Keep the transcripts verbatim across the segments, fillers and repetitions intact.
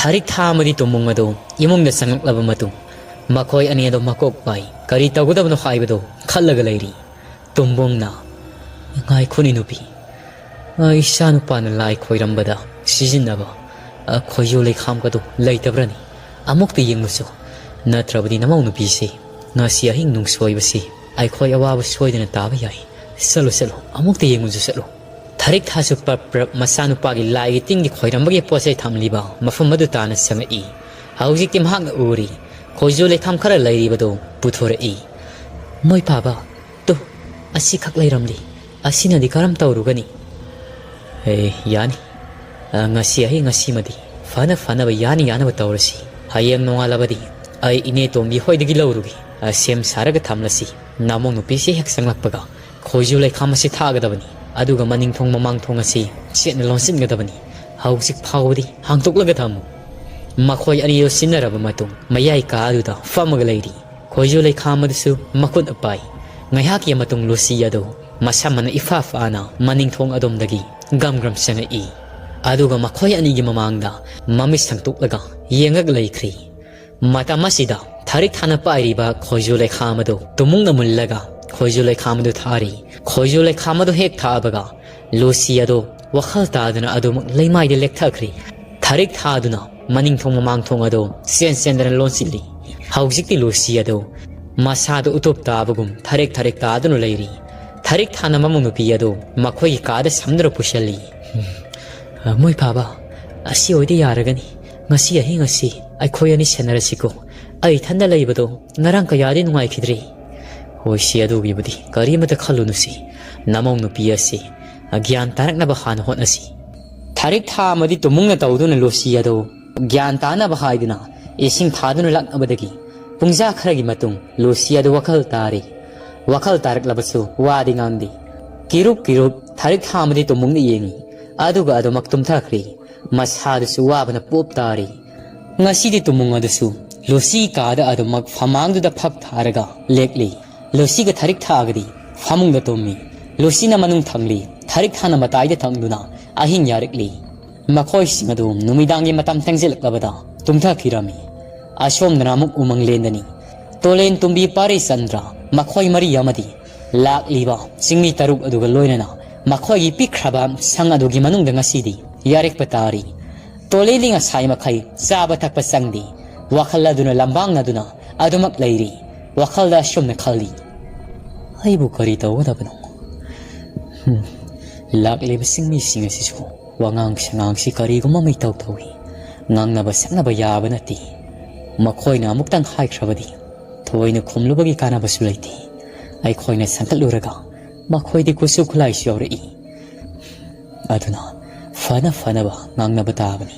ꯊꯥꯔꯤꯛ ꯊꯥ ꯑꯃꯗꯤ ꯇꯨꯝꯃꯨꯡ ꯑꯗꯨ ꯏꯃꯨꯡꯗ ꯆꯪꯂꯛꯂꯕ ꯃꯇꯨꯡ, ꯃꯈꯣꯏ ꯑꯅꯤ ꯑꯗꯨ ꯃꯀꯣꯛ ꯄꯥꯏ, ꯀꯔꯤ ꯇꯧꯒꯗꯕꯅꯣ ꯍꯥꯏꯕꯗꯨ ꯈꯜꯂꯒ ꯂꯩꯔꯤ꯫ ꯇꯨꯝꯕꯨꯡꯅ, "ꯉꯥꯏꯈꯣꯅꯦ ꯅꯨꯄꯤ, ꯑ, ꯏꯆꯥ ꯅꯨꯄꯥꯅ ꯂꯥꯏ ꯈꯣꯏꯔꯝꯕꯗ ꯁꯤꯖꯤꯟꯅꯕ, ꯑ, ꯈꯣꯏꯖꯨ ꯂꯩꯈꯥꯝꯒꯗꯨ ꯂꯩꯇꯕ꯭ꯔꯅꯤ? ꯑꯃꯨꯛꯇ ꯌꯦꯡꯂꯨꯆꯣ, ꯅꯠꯇ꯭ꯔꯕꯗꯤ ꯅꯃꯧ ꯅꯨꯄꯤꯁꯦ ꯉꯁꯤ ꯑꯍꯤꯡ ꯅꯨꯡꯁꯣꯏꯕꯁꯤ ꯑꯩꯈꯣꯏ ꯑꯋꯥꯕ ꯁꯣꯏꯗꯅ ꯇꯥꯕ ꯌꯥꯏ꯫ ꯆꯠꯂꯨ, ꯆꯠꯂꯨ, ꯑꯃꯨꯛꯇ ꯌꯦꯡꯂꯨꯆꯣ, ꯆꯠꯂꯨ"꯫ ꯊꯥꯔꯤꯛ ꯊꯥꯁꯨ ꯄ꯭ꯔꯞ ꯄ꯭ꯔꯞ ꯃꯆꯥꯅꯨꯄꯥꯒꯤ ꯂꯥꯏꯒꯤ ꯇꯤꯟꯒꯤ ꯈꯣꯏꯔꯝꯕꯒꯤ ꯄꯣꯠ ꯆꯩ ꯊꯝꯂꯤꯕ ꯃꯐꯝ ꯑꯗꯨ ꯇꯥꯅ ꯆꯪꯉꯛꯏ꯫ ꯍꯧꯖꯤꯛꯇꯤ ꯃꯍꯥꯛꯅ ꯎꯔꯤ, ꯈꯣꯏꯖꯨ ꯂꯩꯈꯥꯝ ꯈꯔ ꯂꯩꯔꯤꯕꯗꯨ ꯄꯨꯊꯣꯔꯛꯏ꯫ "ꯃꯣꯏ ꯄꯥꯕ, ꯇꯨ, ꯑꯁꯤꯈꯛ ꯂꯩꯔꯝꯂꯤ꯫ ꯑꯁꯤꯅꯗꯤ ꯀꯔꯝ ꯇꯧꯔꯨꯒꯅꯤ?" "ꯑꯦ, ꯌꯥꯅꯤ꯫ ꯑ, ꯉꯁꯤ ꯑꯍꯤꯡ ꯉꯁꯤꯃꯗꯤ ꯐꯅ ꯐꯅꯕ ꯌꯥꯅ ꯌꯥꯅꯕ ꯇꯧꯔꯁꯤ꯫ ꯍꯌꯦꯡ ꯅꯣꯡꯉꯥꯜꯂꯕꯗꯤ ꯑꯩ ꯏꯅꯦ ꯇꯣꯝꯕꯤ ꯍꯣꯏꯗꯒꯤ ꯂꯧꯔꯨꯒꯦ꯫ ꯑ, ꯁꯦꯝ ꯁꯥꯔꯒ ꯊꯝꯂꯁꯤ꯫ ꯅꯃꯧ ꯅꯨꯄꯤꯁꯤ ꯍꯦꯛ ꯆꯪꯂꯛꯄꯒ ꯈꯣꯏꯖꯨ ꯂꯩꯈꯥꯝ ꯑꯁꯤ ꯊꯥꯒꯗꯕꯅꯤ꯫ ꯑꯗꯨꯒ ꯃꯅꯤꯡ ꯊꯣꯡ ꯃꯃꯥꯡ ꯊꯣꯡ ꯑꯁꯤ ꯆꯦꯠꯅ ꯂꯣꯟꯁꯤꯟꯒꯗꯕꯅꯤ꯫ ꯍꯧꯖꯤꯛ ꯐꯥꯎꯕꯗꯤ ꯍꯥꯡꯇꯣꯛꯂꯒ ꯊꯝꯃꯨ"꯫ ꯃꯈꯣꯏ ꯑꯅꯤꯗꯨ ꯁꯤꯟꯅꯔꯕ ꯃꯇꯨꯡ ꯃꯌꯥꯏ ꯀꯥ ꯑꯗꯨꯗ ꯐꯝꯃꯒ ꯂꯩꯔꯤ꯫ ꯈꯣꯏꯖꯨ ꯂꯩꯈꯥꯝ ꯑꯗꯨꯁꯨ ꯃꯈꯨꯠꯅ ꯄꯥꯏ꯫ ꯉꯥꯏꯍꯥꯛꯀꯤ ꯃꯇꯨꯡ ꯂꯨꯁꯤ ꯑꯗꯨ ꯃꯁꯥꯃꯛꯅ ꯏꯐꯥ ꯐꯥꯅ ꯃꯅꯤꯡ ꯊꯣꯡ ꯑꯗꯣꯝꯗꯒꯤ ꯒꯝ ꯒꯝ ꯆꯪꯉꯛꯏ꯫ ꯑꯗꯨꯒ ꯃꯈꯣꯏ ꯑꯅꯤꯒꯤ ꯃꯃꯥꯡꯗ ꯃꯃꯤꯠ ꯁꯪꯇꯣꯛꯂꯒ ꯌꯦꯡꯉꯒ ꯂꯩꯈ꯭ꯔꯤ꯫ ꯃꯇꯝ ꯑꯁꯤꯗ ꯊꯥꯔꯤꯛ ꯊꯥꯅ ꯄꯥꯏꯔꯤꯕ ꯈꯣꯏꯖꯨ ꯂꯩꯈꯥꯝ ꯑꯗꯨ ꯇꯨꯃꯨꯡꯅ ꯃꯨꯜꯂꯒ ꯈꯣꯏꯖꯨ ꯂꯩꯈꯥꯝ ꯑꯗꯨ ꯊꯥꯔꯤ꯫ ꯈꯣꯏꯖꯨ ꯂꯩꯈꯥꯝ ꯑꯗꯨ ꯍꯦꯛ ꯊꯥꯕꯒ ꯂꯨꯁꯤ ꯑꯗꯨ ꯋꯥꯈꯜ ꯇꯥꯗꯅ ꯑꯗꯨꯃꯛ ꯂꯩꯃꯥꯏꯗ ꯂꯦꯛꯊꯈ꯭ꯔꯤ꯫ ꯊꯥꯔꯤꯛ ꯊꯥꯗꯨꯅ ꯃꯅꯤꯡ ꯊꯣꯡ ꯃꯃꯥꯡ ꯊꯣꯡ ꯑꯗꯨ ꯆꯦꯟ ꯆꯦꯟꯗꯅ ꯂꯣꯟꯁꯤꯜꯂꯤ꯫ ꯍꯧꯖꯤꯛꯇꯤ ꯂꯨꯁꯤ ꯑꯗꯨ ꯃꯁꯥꯗ ꯎꯇꯨꯞ ꯇꯥꯕꯒꯨꯝ ꯊꯥꯔꯤꯛ ꯊꯥꯔꯤꯛ ꯇꯥꯗꯨꯅ ꯂꯩꯔꯤ꯫ ꯊꯥꯔꯤꯛ ꯊꯥꯅ ꯃꯃꯧ ꯅꯨꯄꯤ ꯑꯗꯨ ꯃꯈꯣꯏꯒꯤ ꯀꯥꯗ ꯁꯝꯗꯨꯅ ꯄꯨꯁꯤꯜꯂꯤ꯫ "ꯃꯣꯏ ꯐꯥꯕ, ꯑꯁꯤ ꯑꯣꯏꯗꯤ ꯌꯥꯔꯒꯅꯤ꯫ ꯉꯁꯤ ꯑꯍꯤꯡ ꯑꯁꯤ ꯑꯩꯈꯣꯏ ꯑꯅꯤ ꯁꯦꯟꯅꯔꯁꯤꯀꯣ꯫ ꯑꯩ ꯏꯊꯟꯗ ꯂꯩꯕꯗꯣ ꯉꯔꯥꯡ ꯀꯌꯥꯗꯤ ꯅꯨꯡꯉꯥꯏꯈꯤꯗ꯭ꯔꯦ"꯫ "ꯍꯣꯏ ꯁꯤ, ꯑꯗꯨꯒꯤꯕꯨꯗꯤ ꯀꯔꯤꯃꯇ ꯈꯜꯂꯨꯅꯨꯁꯤ꯫ ꯅꯃꯧ ꯅꯨꯄꯤ ꯑꯁꯤ ꯒ꯭ꯌꯥꯟ ꯇꯥꯔꯛꯅꯕ ꯍꯥꯟꯅ ꯍꯣꯠꯅꯁꯤ"꯫ ꯊꯥꯔꯤꯛ ꯊꯥ ꯑꯃꯗꯤ ꯇꯨꯃꯨꯡꯅ ꯇꯧꯗꯨꯅ ꯂꯨꯁꯤ ꯑꯗꯨ ꯒ꯭ꯌꯥꯟ ꯇꯥꯅꯕ ꯍꯥꯏꯗꯨꯅ ꯏꯁꯤꯡ ꯊꯥꯗꯨꯅ ꯂꯥꯛꯅꯕꯗꯒꯤ ꯄꯨꯡꯖꯥ ꯈꯔꯒꯤ ꯃꯇꯨꯡ ꯂꯨꯁꯤ ꯑꯗꯨ ꯋꯥꯈꯜ ꯇꯥꯔꯤ꯫ ꯋꯥꯈꯜ ꯇꯥꯔꯛꯂꯕꯁꯨ ꯋꯥꯗꯤ ꯉꯥꯡꯗꯦ꯫ ꯀꯤꯔꯨꯞ ꯀꯤꯔꯨꯞ ꯊꯥꯔꯤꯛ ꯊꯥ ꯑꯃꯗꯤ ꯇꯨꯃꯨꯡꯅ ꯌꯦꯡꯉꯤ꯫ ꯑꯗꯨꯒ ꯑꯗꯨꯃꯛ ꯇꯨꯝꯊꯈ꯭ꯔꯤ꯫ ꯃꯁꯥꯗꯨꯁꯨ ꯋꯥꯕꯅ ꯄꯣꯞ ꯇꯥꯔꯤ꯫ ꯉꯁꯤꯗꯤ ꯇꯨꯃꯨꯡ ꯑꯗꯨꯁꯨ ꯂꯨꯁꯤ ꯀꯥꯗ ꯑꯗꯨꯃꯛ ꯐꯃꯥꯡꯗꯨꯗ ꯐꯛ ꯊꯥꯔꯒ ꯂꯦꯛꯂꯤ꯫ ꯂꯨꯁꯤꯒ ꯊꯥꯔꯤꯛ ꯊꯥꯒꯗꯤ ꯐꯃꯨꯡꯗ ꯇꯨꯝꯃꯤ꯫ ꯂꯨꯁꯤꯅ ꯃꯅꯨꯡ ꯊꯪꯂꯤ, ꯊꯥꯔꯤꯛ ꯊꯥꯅ ꯃꯇꯥꯏꯗ ꯊꯪꯗꯨꯅ ꯑꯍꯤꯡ ꯌꯥꯔꯛꯂꯤ꯫ ꯃꯈꯣꯏꯁꯤꯡ ꯑꯗꯨ ꯅꯨꯃꯤꯗꯥꯡꯒꯤ ꯃꯇꯝ ꯊꯦꯡꯖꯤꯜꯂꯛꯂꯕꯗ ꯇꯨꯝꯊꯈꯤꯔꯝꯃꯤ꯫ ꯑꯁꯣꯝꯗꯅ ꯑꯃꯨꯛ ꯎꯃꯪ ꯂꯦꯟꯗꯅꯤ꯫ ꯇꯣꯂꯦꯟ, ꯇꯨꯝꯕꯤ, ꯄꯥꯔꯤ ꯆꯟꯗ꯭ꯔ, ꯃꯈꯣꯏ ꯃꯔꯤ ꯑꯃꯗꯤ ꯂꯥꯛꯂꯤꯕ ꯆꯤꯡꯃꯤ ꯇꯔꯨꯛ ꯑꯗꯨꯒ ꯂꯣꯏꯅꯅ ꯃꯈꯣꯏꯒꯤ ꯄꯤꯛꯈ꯭ꯔꯕ ꯁꯪ ꯑꯗꯨꯒꯤ ꯃꯅꯨꯡꯗ ꯉꯁꯤꯗꯤ ꯌꯥꯔꯦꯛꯄ ꯇꯥꯔꯤ꯫ ꯇꯣꯂꯦꯟꯗꯤ ꯉꯁꯥꯏ ꯃꯈꯩ ꯆꯥꯕ ꯊꯛꯄ ꯆꯪꯗꯦ꯫ ꯋꯥꯈꯜ ꯑꯗꯨꯅ ꯂꯝꯕꯥꯡꯅꯗꯨꯅ ꯑꯗꯨꯃꯛ ꯂꯩꯔꯤ꯫ ꯋꯥꯈꯜꯗ ꯑꯁꯨꯝꯅ ꯈꯜꯂꯤ, "ꯑꯩꯕꯨ ꯀꯔꯤ ꯇꯧꯒꯗꯕꯅꯣ? ꯍꯝ, ꯂꯥꯛꯂꯤꯕ ꯆꯤꯡꯃꯤꯁꯤꯡ ꯑꯁꯤꯁꯨ ꯋꯥꯉꯥꯡ ꯁꯉꯥꯡꯁꯤ ꯀꯔꯤꯒꯨꯝꯕ ꯑꯃ ꯏꯇꯧ ꯇꯧꯏ꯫ ꯉꯥꯡꯅꯕ ꯁꯛꯅꯕ ꯌꯥꯕ ꯅꯠꯇꯦ꯫ ꯃꯈꯣꯏꯅ ꯑꯃꯨꯛꯇꯪ ꯍꯥꯏꯈ꯭ꯔꯕꯗꯤ ꯊꯣꯏꯅ ꯈꯨꯝꯂꯨꯕꯒꯤ ꯀꯥꯟꯅꯕꯁꯨ ꯂꯩꯇꯦ꯫ ꯑꯩꯈꯣꯏꯅ ꯁꯪꯒꯠꯂꯨꯔꯒ ꯃꯈꯣꯏꯗꯤ ꯈꯨꯠꯁꯨ ꯈꯨꯠꯂꯥꯏꯁꯨ ꯌꯥꯎꯔꯛꯏ꯫ ꯑꯗꯨꯅ ꯐꯅ ꯐꯅꯕ ꯉꯥꯡꯅꯕ ꯇꯥꯕꯅꯤ꯫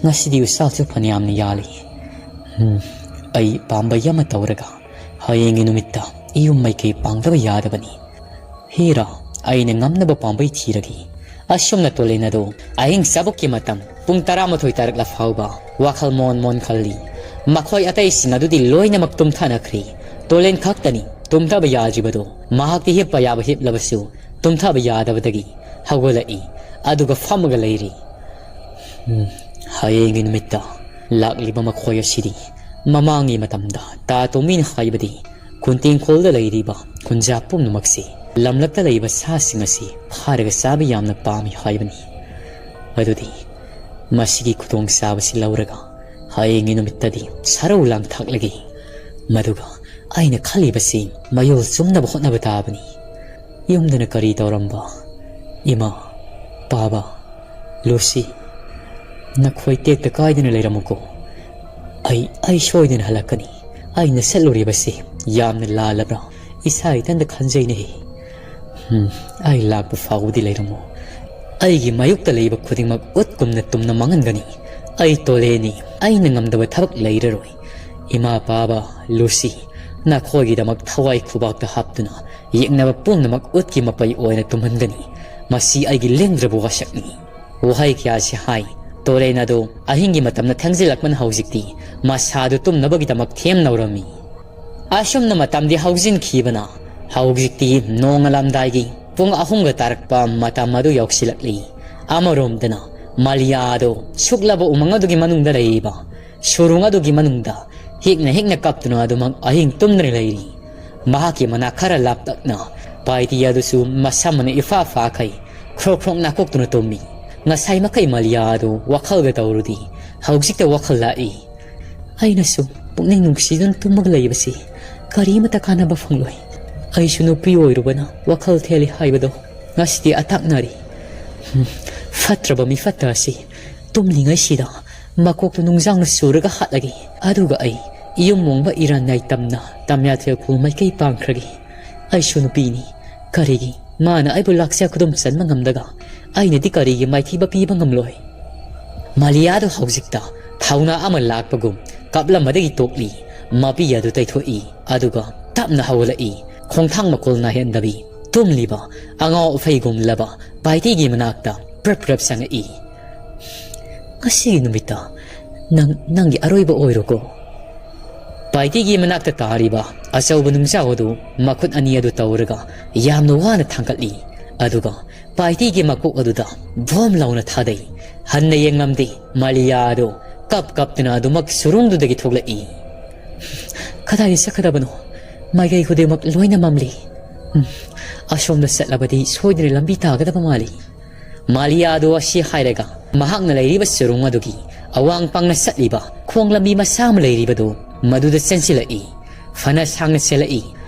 ꯉꯁꯤꯗꯤ ꯎꯆꯥꯛꯁꯨ ꯐꯅꯌꯥꯝꯅ ꯌꯥꯜꯂꯤ꯫ ꯎꯝ, ꯑꯩ ꯄꯥꯝꯕꯩ ꯑꯃ ꯇꯧꯔꯒ ꯍꯌꯦꯡꯒꯤ ꯅꯨꯃꯤꯠꯇ ꯏꯌꯨꯝ ꯃꯩꯀꯩ ꯄꯥꯡꯗꯕ ꯌꯥꯗꯕꯅꯤ꯫ ꯍꯦꯔꯥ, ꯑꯩꯅ ꯉꯝꯅꯕ ꯄꯥꯝꯕꯩ ꯊꯤꯔꯒꯦ꯫" ꯑꯁꯨꯝꯅ ꯇꯣꯂꯦꯟ ꯑꯗꯨ ꯑꯍꯤꯡ ꯆꯥꯕꯨꯛꯀꯤ ꯃꯇꯝ ꯄꯨꯡ ꯇꯔꯥꯃꯥꯊꯣꯏ ꯇꯥꯔꯛꯂ ꯐꯥꯎꯕ ꯋꯥꯈꯜ ꯃꯣꯟ ꯃꯣꯟ ꯈꯜꯂꯤ꯫ ꯃꯈꯣꯏ ꯑꯇꯩꯁꯤꯡ ꯑꯗꯨꯗꯤ ꯂꯣꯏꯅꯃꯛ ꯇꯨꯝꯊꯅꯈ꯭ꯔꯦ꯫ ꯇꯣꯂꯦꯟ ꯈꯛꯇꯅꯤ ꯇꯨꯝꯊꯕ ꯌꯥꯗ꯭ꯔꯤꯕꯗꯨ꯫ ꯃꯍꯥꯛꯇꯤ ꯍꯤꯞꯄ ꯌꯥꯕ ꯍꯤꯞꯂꯕꯁꯨ ꯇꯨꯝꯊꯕ ꯌꯥꯗꯕꯗꯒꯤ ꯍꯧꯒꯠꯂꯛꯏ꯫ ꯑꯗꯨꯒ ꯐꯝꯃꯒ ꯂꯩꯔꯤ꯫ ꯎꯝ, ꯍꯌꯦꯡꯒꯤ ꯅꯨꯃꯤꯠꯇ ꯂꯥꯛꯂꯤꯕ ꯃꯈꯣꯏ ꯑꯁꯤꯗꯤ ꯃꯃꯥꯡꯒꯤ ꯃꯇꯝꯗ ꯇꯥ ꯇꯣꯝꯕꯤꯅ ꯍꯥꯏꯕꯗꯤ ꯈꯨꯟꯇꯦꯡꯈꯣꯜꯗ ꯂꯩꯔꯤꯕ ꯈꯨꯟꯖꯥ ꯄꯨꯝꯅꯃꯛꯁꯤ ꯂꯝꯂꯛꯇ ꯂꯩꯕ ꯁꯥꯁꯤꯡ ꯑꯁꯤ ꯐꯥꯔꯒ ꯆꯥꯕ ꯌꯥꯝꯅ ꯄꯥꯝꯃꯤ ꯍꯥꯏꯕꯅꯤ꯫ ꯑꯗꯨꯗꯤ ꯃꯁꯤꯒꯤ ꯈꯨꯗꯣꯡꯆꯥꯕꯁꯤ ꯂꯧꯔꯒ ꯍꯌꯦꯡꯒꯤ ꯅꯨꯃꯤꯠꯇꯗꯤ ꯁꯔꯧ ꯂꯥꯡ ꯊꯥꯛꯂꯒꯦ꯫ ꯃꯗꯨꯒ ꯑꯩꯅ ꯈꯜꯂꯤꯕꯁꯤ ꯃꯌꯣꯜ ꯆꯨꯝꯅꯕ ꯍꯣꯠꯅꯕ ꯇꯥꯕꯅꯤ꯫ ꯌꯨꯝꯗꯅ ꯀꯔꯤ ꯇꯧꯔꯝꯕ? ꯏꯃꯥ, ꯄꯥꯕ, ꯂꯨꯁꯤ, ꯅꯈꯣꯏ ꯇꯦꯛꯇ ꯀꯥꯏꯗꯅ ꯂꯩꯔꯝꯃꯨꯀꯣ꯫ ꯑꯩ, ꯑꯩ ꯁꯣꯏꯗꯅ ꯍꯜꯂꯛꯀꯅꯤ꯫ ꯑꯩꯅ ꯆꯠꯂꯨꯔꯤꯕꯁꯤ ꯌꯥꯝꯅ ꯂꯥꯜꯂꯕ꯭ꯔꯥ? ꯏꯁꯥ ꯏꯊꯟꯇ ꯈꯟꯖꯩꯅꯦ꯫ ꯎꯝ, ꯑꯩ ꯂꯥꯛꯄ ꯐꯥꯎꯕꯗꯤ ꯂꯩꯔꯝꯃꯨ꯫ ꯑꯩꯒꯤ ꯃꯥꯌꯣꯛꯇ ꯂꯩꯕ ꯈꯨꯗꯤꯡꯃꯛ ꯎꯠꯀꯨꯝꯅ ꯇꯨꯝꯅ ꯃꯥꯡꯍꯟꯒꯅꯤ꯫ ꯑꯩ ꯇꯣꯂꯦꯅꯤ꯫ ꯑꯩꯅ ꯉꯝꯗꯕ ꯊꯕꯛ ꯂꯩꯔꯔꯣꯏ꯫ ꯏꯃꯥ, ꯄꯥꯕ, ꯂꯨꯁꯤ, ꯅꯈꯣꯏꯒꯤꯗꯃꯛ ꯊꯋꯥꯏ ꯈꯨꯕꯥꯛꯇ ꯍꯥꯞꯇꯨꯅ ꯌꯦꯛꯅꯕ ꯄꯨꯝꯅꯃꯛ ꯎꯠꯀꯤ ꯃꯄꯩ ꯑꯣꯏꯅ ꯇꯨꯝꯍꯟꯒꯅꯤ꯫ ꯃꯁꯤ ꯑꯩꯒꯤ ꯂꯦꯡꯗ꯭ꯔꯕ ꯋꯥꯁꯛꯅꯤ꯫ ꯋꯥꯍꯩ ꯀꯌꯥꯁꯤ ꯍꯥꯏ꯫ ꯇꯣꯔꯦꯟ ꯑꯗꯨ ꯑꯍꯤꯡꯒꯤ ꯃꯇꯝꯅ ꯊꯦꯡꯖꯤꯜꯂꯛꯄꯅ ꯍꯧꯖꯤꯛꯇꯤ ꯃꯁꯥꯗꯨ ꯇꯨꯝꯅꯕꯒꯤꯗꯃꯛ ꯊꯦꯝ ꯅꯧꯔꯝꯃꯤ꯫ ꯑꯁꯨꯝꯅ ꯃꯇꯝꯗꯤ ꯍꯧꯖꯤꯟꯈꯤꯕꯅ ꯍꯧꯖꯤꯛꯇꯤ ꯅꯣꯡꯉꯥꯜꯂꯝꯗꯥꯏꯒꯤ ꯄꯨꯡ ꯑꯍꯨꯝꯒ ꯇꯥꯔꯛꯄ ꯃꯇꯝ ꯑꯗꯨ ꯌꯧꯁꯤꯜꯂꯛꯂꯤ꯫ ꯑꯃꯔꯣꯝꯗꯅ ꯃꯥꯂꯤꯌꯥꯗꯣ ꯁꯨꯛꯂꯕ ꯎꯃꯪ ꯑꯗꯨꯒꯤ ꯃꯅꯨꯡꯗ ꯂꯩꯔꯤꯕ ꯁꯨꯔꯨꯡ ꯑꯗꯨꯒꯤ ꯃꯅꯨꯡꯗ ꯍꯤꯛꯅ ꯍꯤꯛꯅ ꯀꯞꯇꯨꯅ ꯑꯗꯨꯃꯛ ꯑꯍꯤꯡ ꯇꯨꯝꯗꯅ ꯂꯩꯔꯤ꯫ ꯃꯍꯥꯛꯀꯤ ꯃꯅꯥꯛ ꯈꯔ ꯂꯥꯞꯇꯛꯅ ꯄꯥꯏꯇꯤ ꯑꯗꯨꯁꯨ ꯃꯁꯝꯅ ꯏꯐꯥ ꯐꯥꯈꯩ ꯈ꯭ꯔꯣꯛ ꯈ꯭ꯔꯣꯛ ꯅꯥꯀꯣꯛꯇꯨꯅ ꯇꯨꯝꯃꯤ꯫ ꯉꯁꯥꯏ ꯃꯈꯩ ꯃꯥꯂꯤꯌꯥ ꯑꯗꯨ ꯋꯥꯈꯜꯒ ꯇꯧꯔꯨꯗꯤ ꯍꯧꯖꯤꯛꯇ ꯋꯥꯈꯜ ꯂꯥꯛꯏ꯫ ꯑꯩꯅꯁꯨ ꯄꯨꯛꯅꯤꯡ ꯅꯨꯡꯁꯤꯗꯨꯅ ꯇꯨꯝꯃꯒ ꯂꯩꯕꯁꯤ ꯀꯔꯤꯃꯇ ꯀꯥꯟꯅꯕ ꯐꯪꯂꯣꯏ꯫ ꯑꯩꯁꯨ ꯅꯨꯄꯤ ꯑꯣꯏꯔꯨꯕꯅ ꯋꯥꯈꯜ ꯊꯦꯜꯂꯤ ꯍꯥꯏꯕꯗꯣ ꯉꯁꯤꯗꯤ ꯑꯇꯥꯛꯅꯔꯤ꯫ ꯍꯝ, ꯐꯠꯇ꯭ꯔꯕ ꯃꯤꯐꯠꯇ ꯑꯁꯤ ꯇꯨꯝꯂꯤꯉꯩꯁꯤꯗ ꯃꯀꯣꯛꯇꯨ ꯅꯨꯡꯖꯥꯡꯅ ꯆꯨꯔꯒ ꯍꯥꯠꯂꯒꯦ꯫ ꯑꯗꯨꯒ ꯑꯩ ꯌꯨꯝ ꯃꯣꯡꯕ ꯏꯔꯥꯟ ꯅꯥꯏ ꯇꯝꯅ ꯇꯝꯌꯥꯊꯦꯜ ꯈꯨꯜ ꯃꯥꯏꯀꯩ ꯄꯥꯡꯈ꯭ꯔꯒꯦ꯫ ꯑꯩꯁꯨ ꯅꯨꯄꯤꯅꯤ꯫ ꯀꯔꯤꯒꯤ ꯃꯥꯅ ꯑꯩꯕꯨ ꯂꯥꯛꯆ ꯈꯨꯗꯨꯝ ꯆꯟꯕ ꯉꯝꯗꯒ ꯑꯩꯅꯗꯤ ꯀꯔꯤꯒꯤ ꯃꯥꯏꯊꯤꯕ ꯄꯤꯕ ꯉꯝꯂꯣꯏ? ꯃꯥꯂꯤꯌꯥꯗꯣ ꯍꯧꯖꯤꯛꯇ ꯊꯧꯅꯥ ꯑꯃ ꯂꯥꯛꯄꯒꯨꯝ ꯀꯞꯂꯝꯕꯗꯒꯤ ꯇꯣꯛꯂꯤ꯫ ꯃꯄꯤ ꯑꯗꯨ ꯇꯩꯊꯣꯛꯏ꯫ ꯑꯗꯨꯒ ꯇꯞꯅ ꯍꯧꯒꯠꯂꯛꯏ꯫ ꯈꯣꯡꯊꯥꯡ ꯃꯈꯣꯜ ꯅꯥꯏꯍꯟꯗꯕꯤ ꯇꯨꯝꯂꯤꯕ ꯑꯉꯥꯎ ꯑꯐꯩꯒꯨꯝꯂꯕ ꯄꯥꯏꯇꯤꯒꯤ ꯃꯅꯥꯛꯇ ꯄ꯭ꯔꯞ ꯄ꯭ꯔꯞ ꯆꯪꯉꯛꯏ꯫ "ꯉꯁꯤꯒꯤ ꯅꯨꯃꯤꯠꯇ ꯅꯪ ꯅꯪꯒꯤ ꯑꯔꯣꯏꯕ ꯑꯣꯏꯔꯣꯀꯣ?" ꯄꯥꯏꯇꯤꯒꯤ ꯃꯅꯥꯛꯇ ꯇꯥꯔꯤꯕ ꯑꯆꯧꯕ ꯅꯨꯡꯖꯥꯎ ꯑꯗꯨ ꯃꯈꯨꯠ ꯑꯅꯤ ꯑꯗꯨ ꯇꯧꯔꯒ ꯌꯥꯝꯅ ꯋꯥꯅ ꯊꯥꯡꯒꯠꯂꯤ꯫ ꯑꯗꯨꯒ ꯄꯥꯏꯇꯤꯒꯤ ꯃꯀꯣꯛ ꯑꯗꯨꯗ ꯚꯣꯝ ꯂꯥꯎꯅ ꯊꯥꯗꯩ꯫ ꯍꯟꯅ ꯌꯦꯡꯂꯝꯗꯦ꯫ ꯃꯥꯂꯤꯌꯥ ꯑꯗꯨ ꯀꯞ ꯀꯞꯇꯨꯅ ꯑꯗꯨꯃꯛ ꯁꯨꯔꯨꯡꯗꯨꯗꯒꯤ ꯊꯣꯛꯂꯛꯏ꯫ "ꯀꯗꯥꯏꯗ ꯆꯠꯀꯗꯕꯅꯣ? ꯃꯥꯏꯀꯩ ꯈꯨꯗꯤꯡꯃꯛ ꯂꯣꯏꯅ ꯃꯝꯂꯤ꯫ ꯎꯝ, ꯑꯁꯣꯝꯗ ꯆꯠꯂꯕꯗꯤ ꯁꯣꯏꯗꯅ ꯂꯝꯕꯤ ꯇꯥꯒꯗꯕ ꯃꯥꯜꯂꯤ꯫" ꯃꯥꯂꯤꯌꯥꯗꯣ ꯑꯁꯤ ꯍꯥꯏꯔꯒ ꯃꯍꯥꯛꯅ ꯂꯩꯔꯤꯕ ꯆꯨꯔꯨꯡ ꯑꯗꯨꯒꯤ ꯑꯋꯥꯡ ꯄꯥꯡꯅ ꯆꯠꯂꯤꯕ ꯈꯣꯡ ꯂꯝꯕꯤ ꯃꯆꯥ ꯑꯃ ꯂꯩꯔꯤꯕꯗꯨ ꯃꯗꯨꯗ ꯆꯦꯟꯁꯤꯜꯂꯛꯏ꯫ ꯐꯅ ꯁꯥꯡꯅ ꯆꯦꯜꯂꯛꯏ꯫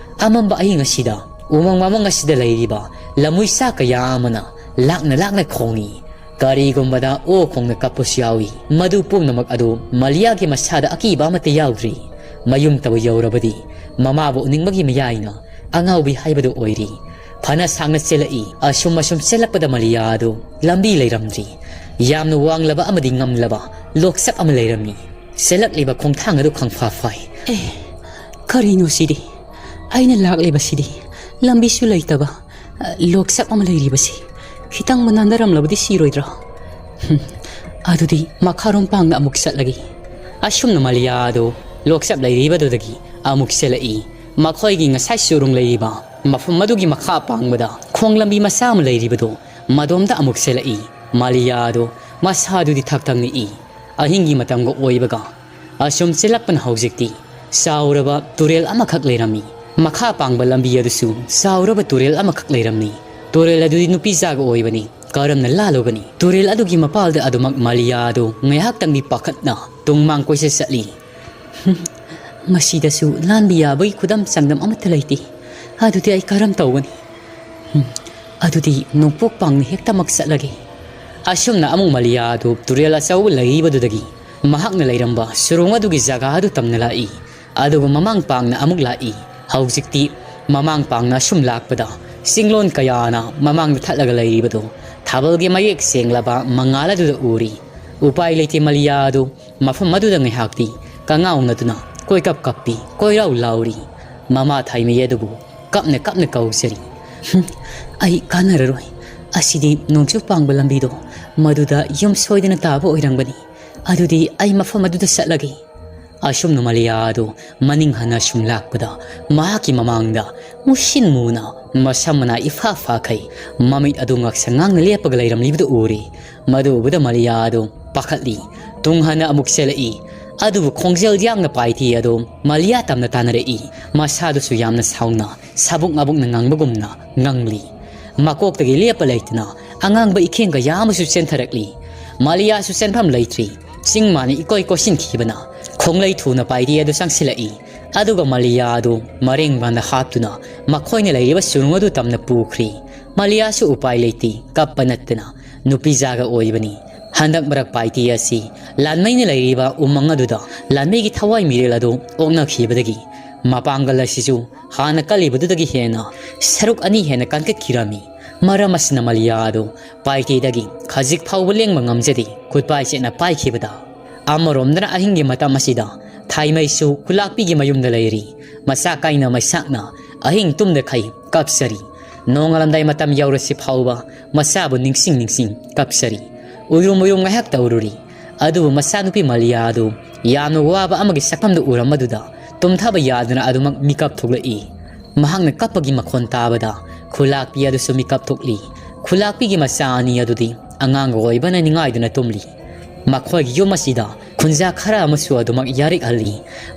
ꯑꯃꯝꯕ ꯑꯍꯤꯡ ꯑꯁꯤꯗ ꯎꯃꯪ ꯋꯥꯃꯪ ꯑꯁꯤꯗ ꯂꯩꯔꯤꯕ ꯂꯝꯃꯨꯏ ꯁꯥ ꯀꯌꯥ ꯑꯃꯅ ꯂꯥꯛꯅ ꯂꯥꯛꯅ ꯈꯣꯡꯏ꯫ ꯀꯔꯤꯒꯨꯝꯕꯗ ꯑꯣ ꯈꯣꯡꯅ ꯀꯞꯄꯁꯨ ꯌꯥꯎꯏ꯫ ꯃꯗꯨ ꯄꯨꯝꯅꯃꯛ ꯑꯗꯨ ꯃꯥꯂꯤꯌꯥꯒꯤ ꯃꯁꯥꯗ ꯑꯀꯤꯕ ꯑꯃꯠꯇ ꯌꯥꯎꯗ꯭ꯔꯤ꯫ ꯃꯌꯨꯝ ꯇꯕꯨ ꯌꯧꯔꯕꯗꯤ ꯃꯃꯥꯕꯨ ꯎꯅꯤꯡꯕꯒꯤ ꯃꯌꯥꯏꯅ ꯑꯉꯥꯎꯕꯤ ꯍꯥꯏꯕꯗꯨ ꯑꯣꯏꯔꯤ꯫ ꯐꯅ ꯁꯥꯡꯅ ꯆꯦꯜꯂꯛꯏ꯫ ꯑꯁꯨꯝ ꯑꯁꯨꯝ ꯆꯦꯜꯂꯛꯄꯗ ꯃꯥꯂꯤꯌꯥ ꯑꯗꯨ ꯂꯝꯕꯤ ꯂꯩꯔꯝꯗ꯭ꯔꯤ꯫ ꯌꯥꯝꯅ ꯋꯥꯡꯂꯕ ꯑꯃꯗꯤ ꯉꯝꯂꯕ ꯂꯣꯛꯆꯞ ꯑꯃ ꯂꯩꯔꯝꯃꯤ꯫ ꯆꯦꯜꯂꯛꯂꯤꯕ ꯈꯣꯡꯊꯥꯡ ꯑꯗꯨ ꯈꯪꯐꯥ ꯐꯥꯏ꯫ "ꯑꯦ, ꯀꯔꯤꯅꯣ ꯁꯤꯗꯤ? ꯑꯩꯅ ꯂꯥꯛꯂꯤꯕꯁꯤꯗꯤ ꯂꯝꯕꯤꯁꯨ ꯂꯩꯇꯕ, ꯑ, ꯂꯣꯛꯆꯞ ꯑꯃ ꯂꯩꯔꯤꯕꯁꯤ꯫ ꯈꯤꯇꯪ ꯅꯥꯟꯊꯔꯝꯂꯕꯗꯤ ꯁꯤꯔꯣꯏꯗ꯭ꯔꯣ? ꯍꯨꯝ, ꯑꯗꯨꯗꯤ ꯃꯈꯥꯔꯣꯝ ꯄꯥꯡꯅ ꯑꯃꯨꯛ ꯆꯠꯂꯒꯦ꯫" ꯑꯁꯨꯝꯅ ꯃꯥꯂꯤꯌꯥ ꯑꯗꯨ ꯂꯣꯛꯆꯞ ꯂꯩꯔꯤꯕꯗꯨꯗꯒꯤ ꯑꯃꯨꯛ ꯆꯦꯜꯂꯛꯏ꯫ ꯃꯈꯣꯏꯒꯤ ꯉꯁꯥꯏ ꯆꯨꯔꯨꯡ ꯂꯩꯔꯤꯕ ꯃꯐꯝ ꯑꯗꯨꯒꯤ ꯃꯈꯥ ꯄꯥꯡꯕꯗ ꯈꯣꯡ ꯂꯝꯕꯤ ꯃꯆꯥ ꯑꯃ ꯂꯩꯔꯤꯕꯗꯨ ꯃꯗꯣꯝꯗ ꯑꯃꯨꯛ ꯆꯦꯜꯂꯛꯏ꯫ ꯃꯥꯂꯤꯌꯥ ꯑꯗꯨ ꯃꯁꯥꯗꯨꯗꯤ ꯊꯛ ꯊꯛ ꯅꯤꯛꯏ꯫ ꯑꯍꯤꯡꯒꯤ ꯃꯇꯝꯒ ꯑꯣꯏꯕꯒ ꯑꯁꯨꯝ ꯆꯦꯜꯂꯛꯄꯅ ꯍꯧꯖꯤꯛꯇꯤ ꯆꯥꯎꯔꯕ ꯇꯨꯔꯦꯜ ꯑꯃꯈꯛ ꯂꯩꯔꯝꯃꯤ꯫ ꯃꯈꯥ ꯄꯥꯡꯕ ꯂꯝꯕꯤ ꯑꯗꯨꯁꯨ ꯆꯥꯎꯔꯕ ꯇꯨꯔꯦꯜ ꯑꯃꯈꯛ ꯂꯩꯔꯝꯃꯤ꯫ ꯇꯨꯔꯦꯜ ꯑꯗꯨꯗꯤ ꯅꯨꯄꯤꯖꯥꯒ ꯑꯣꯏꯕꯅꯤ꯫ ꯀꯔꯝꯅ ꯂꯥꯜꯂꯨꯒꯅꯤ? ꯇꯨꯔꯦꯜ ꯑꯗꯨꯒꯤ ꯃꯄꯥꯜꯗ ꯑꯗꯨꯃꯛ ꯃꯥꯂꯤꯌꯥ ꯑꯗꯨ ꯉꯥꯏꯍꯥꯛꯇꯪꯗꯤ ꯄꯥꯈꯠꯅ ꯇꯨꯡ ꯃꯥꯡ ꯀꯣꯏꯆꯠ ꯆꯠꯂꯤ꯫ "ꯍꯨꯝ, ꯃꯁꯤꯗꯁꯨ ꯂꯥꯟꯕ ꯌꯥꯕꯒꯤ ꯈꯨꯗꯝ ꯆꯥꯡꯗꯝ ꯑꯃꯠꯇ ꯂꯩꯇꯦ꯫ ꯑꯗꯨꯗꯤ ꯑꯩ ꯀꯔꯝ ꯇꯧꯒꯅꯤ? ꯍꯨꯝ, ꯑꯗꯨꯗꯤ ꯅꯣꯡꯄꯣꯛ ꯄꯥꯡꯅ ꯍꯦꯛꯇꯃꯛ ꯆꯠꯂꯒꯦ꯫" ꯑꯁꯨꯝꯅ ꯑꯃꯨꯛ ꯃꯥꯂꯤꯌꯥ ꯑꯗꯨ ꯇꯨꯔꯦꯜ ꯑꯆꯧꯕ ꯂꯩꯔꯤꯕꯗꯨꯗꯒꯤ ꯃꯍꯥꯛꯅ ꯂꯩꯔꯝꯕ ꯁꯨꯔꯨꯡ ꯑꯗꯨꯒꯤ ꯖꯒꯥ ꯑꯗꯨ ꯇꯝꯅ ꯂꯥꯛꯏ꯫ ꯑꯗꯨꯒ ꯃꯃꯥꯡ ꯄꯥꯡꯅ ꯑꯃꯨꯛ ꯂꯥꯛꯏ꯫ ꯍꯧꯖꯤꯛꯇꯤ ꯃꯃꯥꯡ ꯄꯥꯡꯅ ꯑꯁꯨꯝ ꯂꯥꯛꯄꯗ ꯆꯤꯡꯂꯣꯟ ꯀꯌꯥꯅ ꯃꯃꯥꯡꯗ ꯊꯠꯂꯒ ꯂꯩꯔꯤꯕꯗꯨ ꯊꯥꯕꯜꯒꯤ ꯃꯌꯦꯛ ꯁꯦꯡꯂꯕ ꯃꯉꯥꯜ ꯑꯗꯨꯗ ꯎꯔꯤ꯫ ꯎꯄꯥꯏ ꯂꯩꯇꯦ, ꯃꯥꯂꯤꯌꯥ ꯑꯗꯨ ꯃꯐꯝ ꯑꯗꯨꯗ ꯉꯥꯏꯍꯥꯛꯇꯤ ꯀꯉꯥꯎꯅꯗꯨꯅ ꯀꯣꯏꯀꯞ ꯀꯞꯄꯤ, ꯀꯣꯏꯔꯥꯎ ꯂꯥꯎꯔꯤ꯫ ꯃꯃꯥ ꯊꯥꯏꯃꯩ ꯑꯗꯨꯕꯨ ꯀꯞꯅ ꯀꯞꯅ ꯀꯧꯖꯔꯤ꯫ "ꯍꯨꯝ, ꯑꯩ ꯀꯥꯟꯅꯔꯔꯣꯏ꯫ ꯑꯁꯤꯗꯤ ꯅꯣꯡꯆꯨꯞ ꯄꯥꯡꯕ ꯂꯝꯕꯤꯗꯣ, ꯃꯗꯨꯗ ꯌꯨꯝ ꯁꯣꯏꯗꯅ ꯇꯥꯕ ꯑꯣꯏꯔꯝꯒꯅꯤ꯫ ꯑꯗꯨꯗꯤ ꯑꯩ ꯃꯐꯝ ꯑꯗꯨꯗ ꯆꯠꯂꯒꯦ꯫" ꯑꯁꯨꯝꯅ ꯃꯥꯂꯤꯌꯥ ꯑꯗꯨ ꯃꯅꯤꯡ ꯍꯟꯅ ꯁꯨꯝ ꯂꯥꯛꯄꯗ ꯃꯍꯥꯛꯀꯤ ꯃꯃꯥꯡꯗ ꯃꯨꯁꯤꯟ ꯃꯨꯅ ꯃꯁꯝ ꯃꯅꯥ ꯏꯐꯥ ꯐꯥꯈꯩ ꯃꯃꯤꯠ ꯑꯗꯨ ꯉꯥꯛꯁꯪ ꯉꯥꯡꯅ ꯂꯦꯞꯄꯒ ꯂꯩꯔꯝꯂꯤꯕꯗꯨ ꯎꯔꯦ꯫ ꯃꯗꯨ ꯎꯕꯗ ꯃꯥꯂꯤꯌꯥ ꯑꯗꯨ ꯄꯥꯈꯠꯂꯤ꯫ ꯇꯨꯡ ꯍꯟꯅ ꯑꯃꯨꯛ ꯆꯦꯜꯂꯛꯏ꯫ ꯑꯗꯨꯕꯨ ꯈꯣꯡꯖꯦꯜ ꯌꯥꯡꯅ ꯄꯥꯏꯊꯤ ꯑꯗꯨ ꯃꯥꯂꯤꯌꯥ ꯇꯝꯅ ꯇꯥꯟꯅꯔꯛꯏ꯫ ꯃꯁꯥꯗꯨꯁꯨ ꯌꯥꯝꯅ ꯁꯥꯎꯅ ꯁꯥꯕꯨꯛ ꯉꯥꯕꯨꯛꯅ ꯉꯥꯡꯕꯒꯨꯝꯅ ꯉꯥꯡꯂꯤ꯫ ꯃꯀꯣꯛꯇꯒꯤ ꯂꯦꯞꯄ ꯂꯩꯇꯅ ꯑꯉꯥꯡꯕ ꯏꯈꯦꯡ ꯀꯌꯥ ꯑꯃꯁꯨ ꯆꯦꯟꯊꯔꯛꯂꯤ꯫ ꯃꯥꯂꯤꯌꯥꯁꯨ ꯆꯦꯟꯐꯝ ꯂꯩꯇ꯭ꯔꯤ꯫ ꯆꯤꯡ ꯃꯥꯅ ꯏꯀꯣꯏ ꯀꯣꯏꯁꯤꯟꯈꯤꯕꯅ ꯈꯣꯡꯂꯩ ꯊꯨꯅ ꯄꯥꯏꯔꯤ ꯑꯗꯨ ꯆꯪꯁꯤꯜꯂꯛꯏ꯫ ꯑꯗꯨꯒ ꯃꯥꯂꯤꯌꯥ ꯑꯗꯨ ꯃꯔꯦꯡꯕꯥꯟꯗ ꯍꯥꯞꯇꯨꯅ ꯃꯈꯣꯏꯅ ꯂꯩꯔꯤꯕ ꯁꯨꯔꯨꯡ ꯑꯗꯨ ꯇꯝꯅ ꯄꯨꯈ꯭ꯔꯤ꯫ ꯃꯥꯂꯤꯌꯥꯁꯨ ꯎꯄꯥꯏ ꯂꯩꯇꯦ, ꯀꯞꯄ ꯅꯠꯇꯅ꯫ ꯅꯨꯄꯤꯖꯥꯒ ꯑꯣꯏꯕꯅꯤ꯫ ꯍꯟꯗꯛ ꯃꯔꯛ ꯄꯥꯏꯇꯤ ꯑꯁꯤ ꯂꯥꯟꯃꯩꯅ ꯂꯩꯔꯤꯕ ꯎꯃꯪ ꯑꯗꯨꯗ ꯂꯥꯟꯃꯩꯒꯤ ꯊꯋꯥꯏ ꯃꯤꯔꯦꯜ ꯑꯗꯨ ꯑꯣꯛꯅꯈꯤꯕꯗꯒꯤ ꯃꯄꯥꯡꯒꯜ ꯑꯁꯤꯁꯨ ꯍꯥꯟꯅ ꯀꯜꯂꯤꯕꯗꯨꯗꯒꯤ ꯍꯦꯟꯅ ꯁꯔꯨꯛ ꯑꯅꯤ ꯍꯦꯟꯅ ꯀꯟꯈꯠꯈꯤꯔꯝꯃꯤ꯫ ꯃꯔꯝ ꯑꯁꯤꯅ ꯃꯥꯂꯤꯌꯥ ꯑꯗꯨ ꯄꯥꯏꯇꯤꯗꯒꯤ ꯈꯖꯤꯛ ꯐꯥꯎꯕ ꯂꯦꯡꯕ ꯉꯝꯖꯗꯦ꯫ ꯈꯨꯠꯄꯥꯏ ꯆꯦꯠꯅ ꯄꯥꯏꯈꯤꯕꯗ꯫ ꯑꯃꯔꯣꯝꯗꯅ ꯑꯍꯤꯡꯒꯤ ꯃꯇꯝ ꯑꯁꯤꯗ ꯊꯥꯏꯃꯩꯁꯨ ꯈꯨꯂꯥꯛꯄꯤꯒꯤ ꯃꯌꯨꯝꯗ ꯂꯩꯔꯤ꯫ ꯃꯆꯥ ꯀꯥꯏꯅ ꯃꯩꯁꯥꯛꯅ ꯑꯍꯤꯡ ꯇꯨꯝꯗꯈꯩ ꯀꯞꯆꯔꯤ꯫ ꯅꯣꯡꯉꯥꯜꯂꯝꯗꯥꯏ ꯃꯇꯝ ꯌꯧꯔꯁꯤ ꯐꯥꯎꯕ ꯃꯆꯥꯕꯨ ꯅꯤꯡꯁꯤꯡ ꯅꯤꯡꯁꯤꯡ ꯀꯞꯆꯔꯤ꯫ ꯎꯏꯔꯨꯝ ꯎꯏꯔꯨꯝ ꯉꯥꯏꯍꯥꯛ ꯇꯧꯔꯨꯔꯤ꯫ ꯑꯗꯨꯕꯨ ꯃꯆꯥꯅꯨꯄꯤ ꯃꯥꯂꯤꯌꯥ ꯑꯗꯨ ꯌꯥꯝꯅ ꯋꯥꯕ ꯑꯃꯒꯤ ꯁꯛꯐꯝꯗ ꯎꯔꯝꯕꯗꯨꯗ ꯇꯨꯝꯊꯕ ꯌꯥꯗꯅ ꯑꯗꯨꯃꯛ ꯃꯤꯀꯞ ꯊꯣꯛꯂꯛꯏ꯫ ꯃꯍꯥꯛꯅ ꯀꯞꯄꯒꯤ ꯃꯈꯣꯟ ꯇꯥꯕꯗ ꯈꯨꯂꯥꯛꯄꯤ ꯑꯗꯨꯁꯨ ꯃꯤꯀꯞ ꯊꯣꯛꯂꯤ꯫ ꯈꯨꯂꯥꯛꯄꯤꯒꯤ ꯃꯆꯥ ꯑꯅꯤ ꯑꯗꯨꯗꯤ ꯑꯉꯥꯡꯒ ꯑꯣꯏꯕꯅ ꯅꯤꯡꯉꯥꯏꯗꯨꯅ ꯇꯨꯝꯂꯤ꯫ ꯃꯈꯣꯏꯒꯤ ꯌꯨꯝ ꯑꯁꯤꯗ ꯈꯨꯟꯖꯥ ꯈꯔ ꯑꯃꯁꯨ ꯑꯗꯨꯃꯛ ꯌꯥꯔꯤꯛꯍꯜꯂꯤ꯫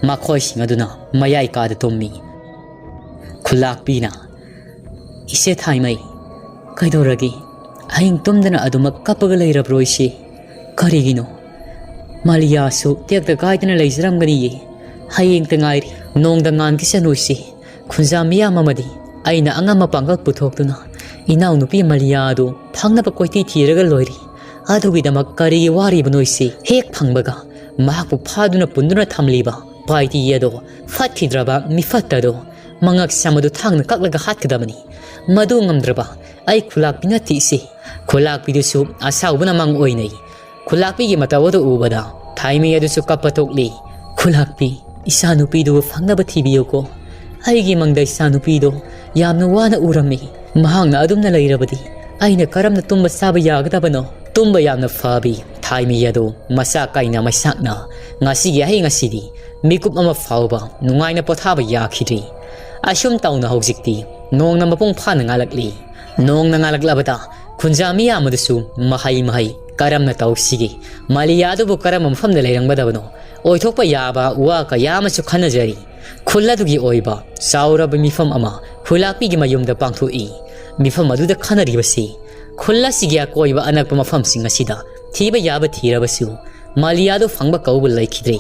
ꯃꯈꯣꯏꯁꯤꯡ ꯑꯗꯨꯅ ꯃꯌꯥꯏ ꯀꯥꯗ ꯇꯨꯝꯃꯤ꯫ ꯈꯨꯂꯥꯛꯄꯤꯅ, "ꯏꯆꯦ ꯊꯥꯏꯃꯩ, ꯀꯩꯗꯧꯔꯒꯦ? ꯑꯍꯤꯡ ꯇꯨꯝꯗꯅ ꯑꯗꯨꯃꯛ ꯀꯞꯄꯒ ꯂꯩꯔꯕ꯭ꯔꯣ ꯏꯆꯦ? ꯀꯔꯤꯒꯤꯅꯣ? ꯃꯥꯂꯤꯌꯥꯁꯨ ꯇꯦꯛꯇ ꯀꯥꯏꯗꯅ ꯂꯩꯖꯔꯝꯒꯅꯤꯌꯦ꯫ ꯍꯌꯦꯡꯇ ꯉꯥꯏꯔꯤ꯫ ꯅꯣꯡꯗ ꯉꯥꯟꯈꯤꯁꯅꯨ ꯏꯆꯦ꯫ ꯈꯨꯟꯖꯥ ꯃꯤꯌꯥꯝ ꯑꯃꯗꯤ ꯑꯩꯅ ꯑꯉꯝꯕ ꯄꯥꯡꯒꯜ ꯄꯨꯊꯣꯛꯇꯨꯅ ꯏꯅꯥꯎꯅꯨꯄꯤ ꯃꯥꯂꯤꯌꯥ ꯑꯗꯨ ꯐꯪꯅꯕ ꯀꯣꯏꯊꯤ ꯊꯤꯔꯒ ꯂꯣꯏꯔꯦ꯫ ꯑꯗꯨꯒꯤꯗꯃꯛ ꯀꯔꯤꯒꯤ ꯋꯥꯔꯤꯕꯅꯣ ꯏꯆꯦ? ꯍꯦꯛ ꯐꯪꯕꯒ ꯃꯍꯥꯛꯄꯨ ꯐꯥꯗꯨꯅ ꯄꯨꯟꯗꯨꯅ ꯊꯝꯂꯤꯕ ꯄꯥꯏꯇꯤ ꯑꯗꯣ, ꯐꯠꯈꯤꯗ꯭ꯔꯕ ꯃꯤꯐꯠꯇ ꯑꯗꯣ, ꯃꯉꯛ ꯁꯝ ꯑꯗꯨ ꯊꯥꯡꯅ ꯀꯛꯂꯒ ꯍꯥꯠꯀꯗꯕꯅꯤ꯫ ꯃꯗꯨ ꯉꯝꯗ꯭ꯔꯕ ꯑꯩ ꯈꯨꯂꯥꯛꯄꯤ ꯅꯠꯇꯦ ꯏꯆꯦ꯫" ꯈꯨꯂꯥꯛꯄꯤꯗꯨꯁꯨ ꯑꯁꯥꯎꯕꯅ ꯃꯪ ꯑꯣꯏꯅꯩ꯫ ꯈꯨꯂꯥꯛꯄꯤꯒꯤ ꯃꯇꯧ ꯑꯗꯨ ꯎꯕꯗ ꯊꯥꯏꯃꯩ ꯑꯗꯨꯁꯨ ꯀꯞꯄ ꯊꯣꯛꯂꯤ꯫ "ꯈꯨꯂꯥꯛꯄꯤ, ꯏꯆꯥꯅꯨꯄꯤꯗꯨꯕꯨ ꯐꯪꯅꯕ ꯊꯤꯕꯤꯌꯨꯀꯣ꯫ ꯑꯩꯒꯤ ꯃꯪꯗ ꯏꯆꯥꯅꯨꯄꯤꯗꯣ ꯌꯥꯝꯅ ꯋꯥꯅ ꯎꯔꯝꯃꯤ꯫ ꯃꯍꯥꯛꯅ ꯑꯗꯨꯝꯅ ꯂꯩꯔꯕꯗꯤ ꯑꯩꯅ ꯀꯔꯝꯅ ꯇꯨꯝꯕ ꯆꯥꯕ ꯌꯥꯒꯗꯕꯅꯣ?" ꯇꯨꯝꯕ ꯌꯥꯝꯅ ꯐꯕꯤ ꯊꯥꯏꯃꯩ ꯑꯗꯨ ꯃꯆꯥ ꯀꯥꯏꯅ ꯃꯩꯁꯥꯛꯅ ꯉꯁꯤꯒꯤ ꯑꯍꯤꯡ ꯑꯁꯤꯗꯤ ꯃꯤꯀꯨꯞ ꯑꯃ ꯐꯥꯎꯕ ꯅꯨꯡꯉꯥꯏꯅ ꯄꯣꯊꯥꯕ ꯌꯥꯈꯤꯗ꯭ꯔꯤ꯫ ꯑꯁꯨꯝ ꯇꯧꯅ ꯍꯧꯖꯤꯛꯇꯤ ꯅꯣꯡꯅ ꯃꯄꯨꯡ ꯐꯥꯅ ꯉꯥꯜꯂꯛꯂꯤ꯫ ꯅꯣꯡꯅ ꯉꯥꯜꯂꯛꯂꯕꯗ ꯈꯨꯟꯖꯥ ꯃꯤꯌꯥꯝ ꯑꯗꯨꯁꯨ ꯃꯍꯩ ꯃꯍꯩ ꯀꯔꯝꯅ ꯇꯧꯁꯤꯒꯦ? ꯃꯥꯂꯤꯌꯥ ꯑꯗꯨꯕꯨ ꯀꯔꯝꯕ ꯃꯐꯝꯗ ꯂꯩꯔꯝꯒꯗꯕꯅꯣ? ꯑꯣꯏꯊꯣꯛꯄ ꯌꯥꯕ ꯋꯥ ꯀꯌꯥ ꯑꯃꯁꯨ ꯈꯟꯅꯖꯔꯤ꯫ ꯈꯨꯜ ꯑꯗꯨꯒꯤ ꯑꯣꯏꯕ ꯆꯥꯎꯔꯕ ꯃꯤꯐꯝ ꯑꯃ ꯈꯨꯂꯥꯛꯄꯤꯒꯤ ꯃꯌꯨꯝꯗ ꯄꯥꯡꯊꯣꯛꯏ꯫ ꯃꯤꯐꯝ ꯑꯗꯨꯗ ꯈꯟꯅꯔꯤꯕꯁꯤ ꯈꯨꯜ ꯑꯁꯤꯒꯤ ꯑꯀꯣꯏꯕ ꯑꯅꯛꯄ ꯃꯐꯝꯁꯤꯡ ꯑꯁꯤꯗ ꯊꯤꯕ ꯌꯥꯕ ꯊꯤꯔꯕꯁꯨ ꯃꯥꯂꯤꯌꯥꯗꯨ ꯐꯪꯕ ꯀꯧꯕ ꯂꯩꯈꯤꯗ꯭ꯔꯦ꯫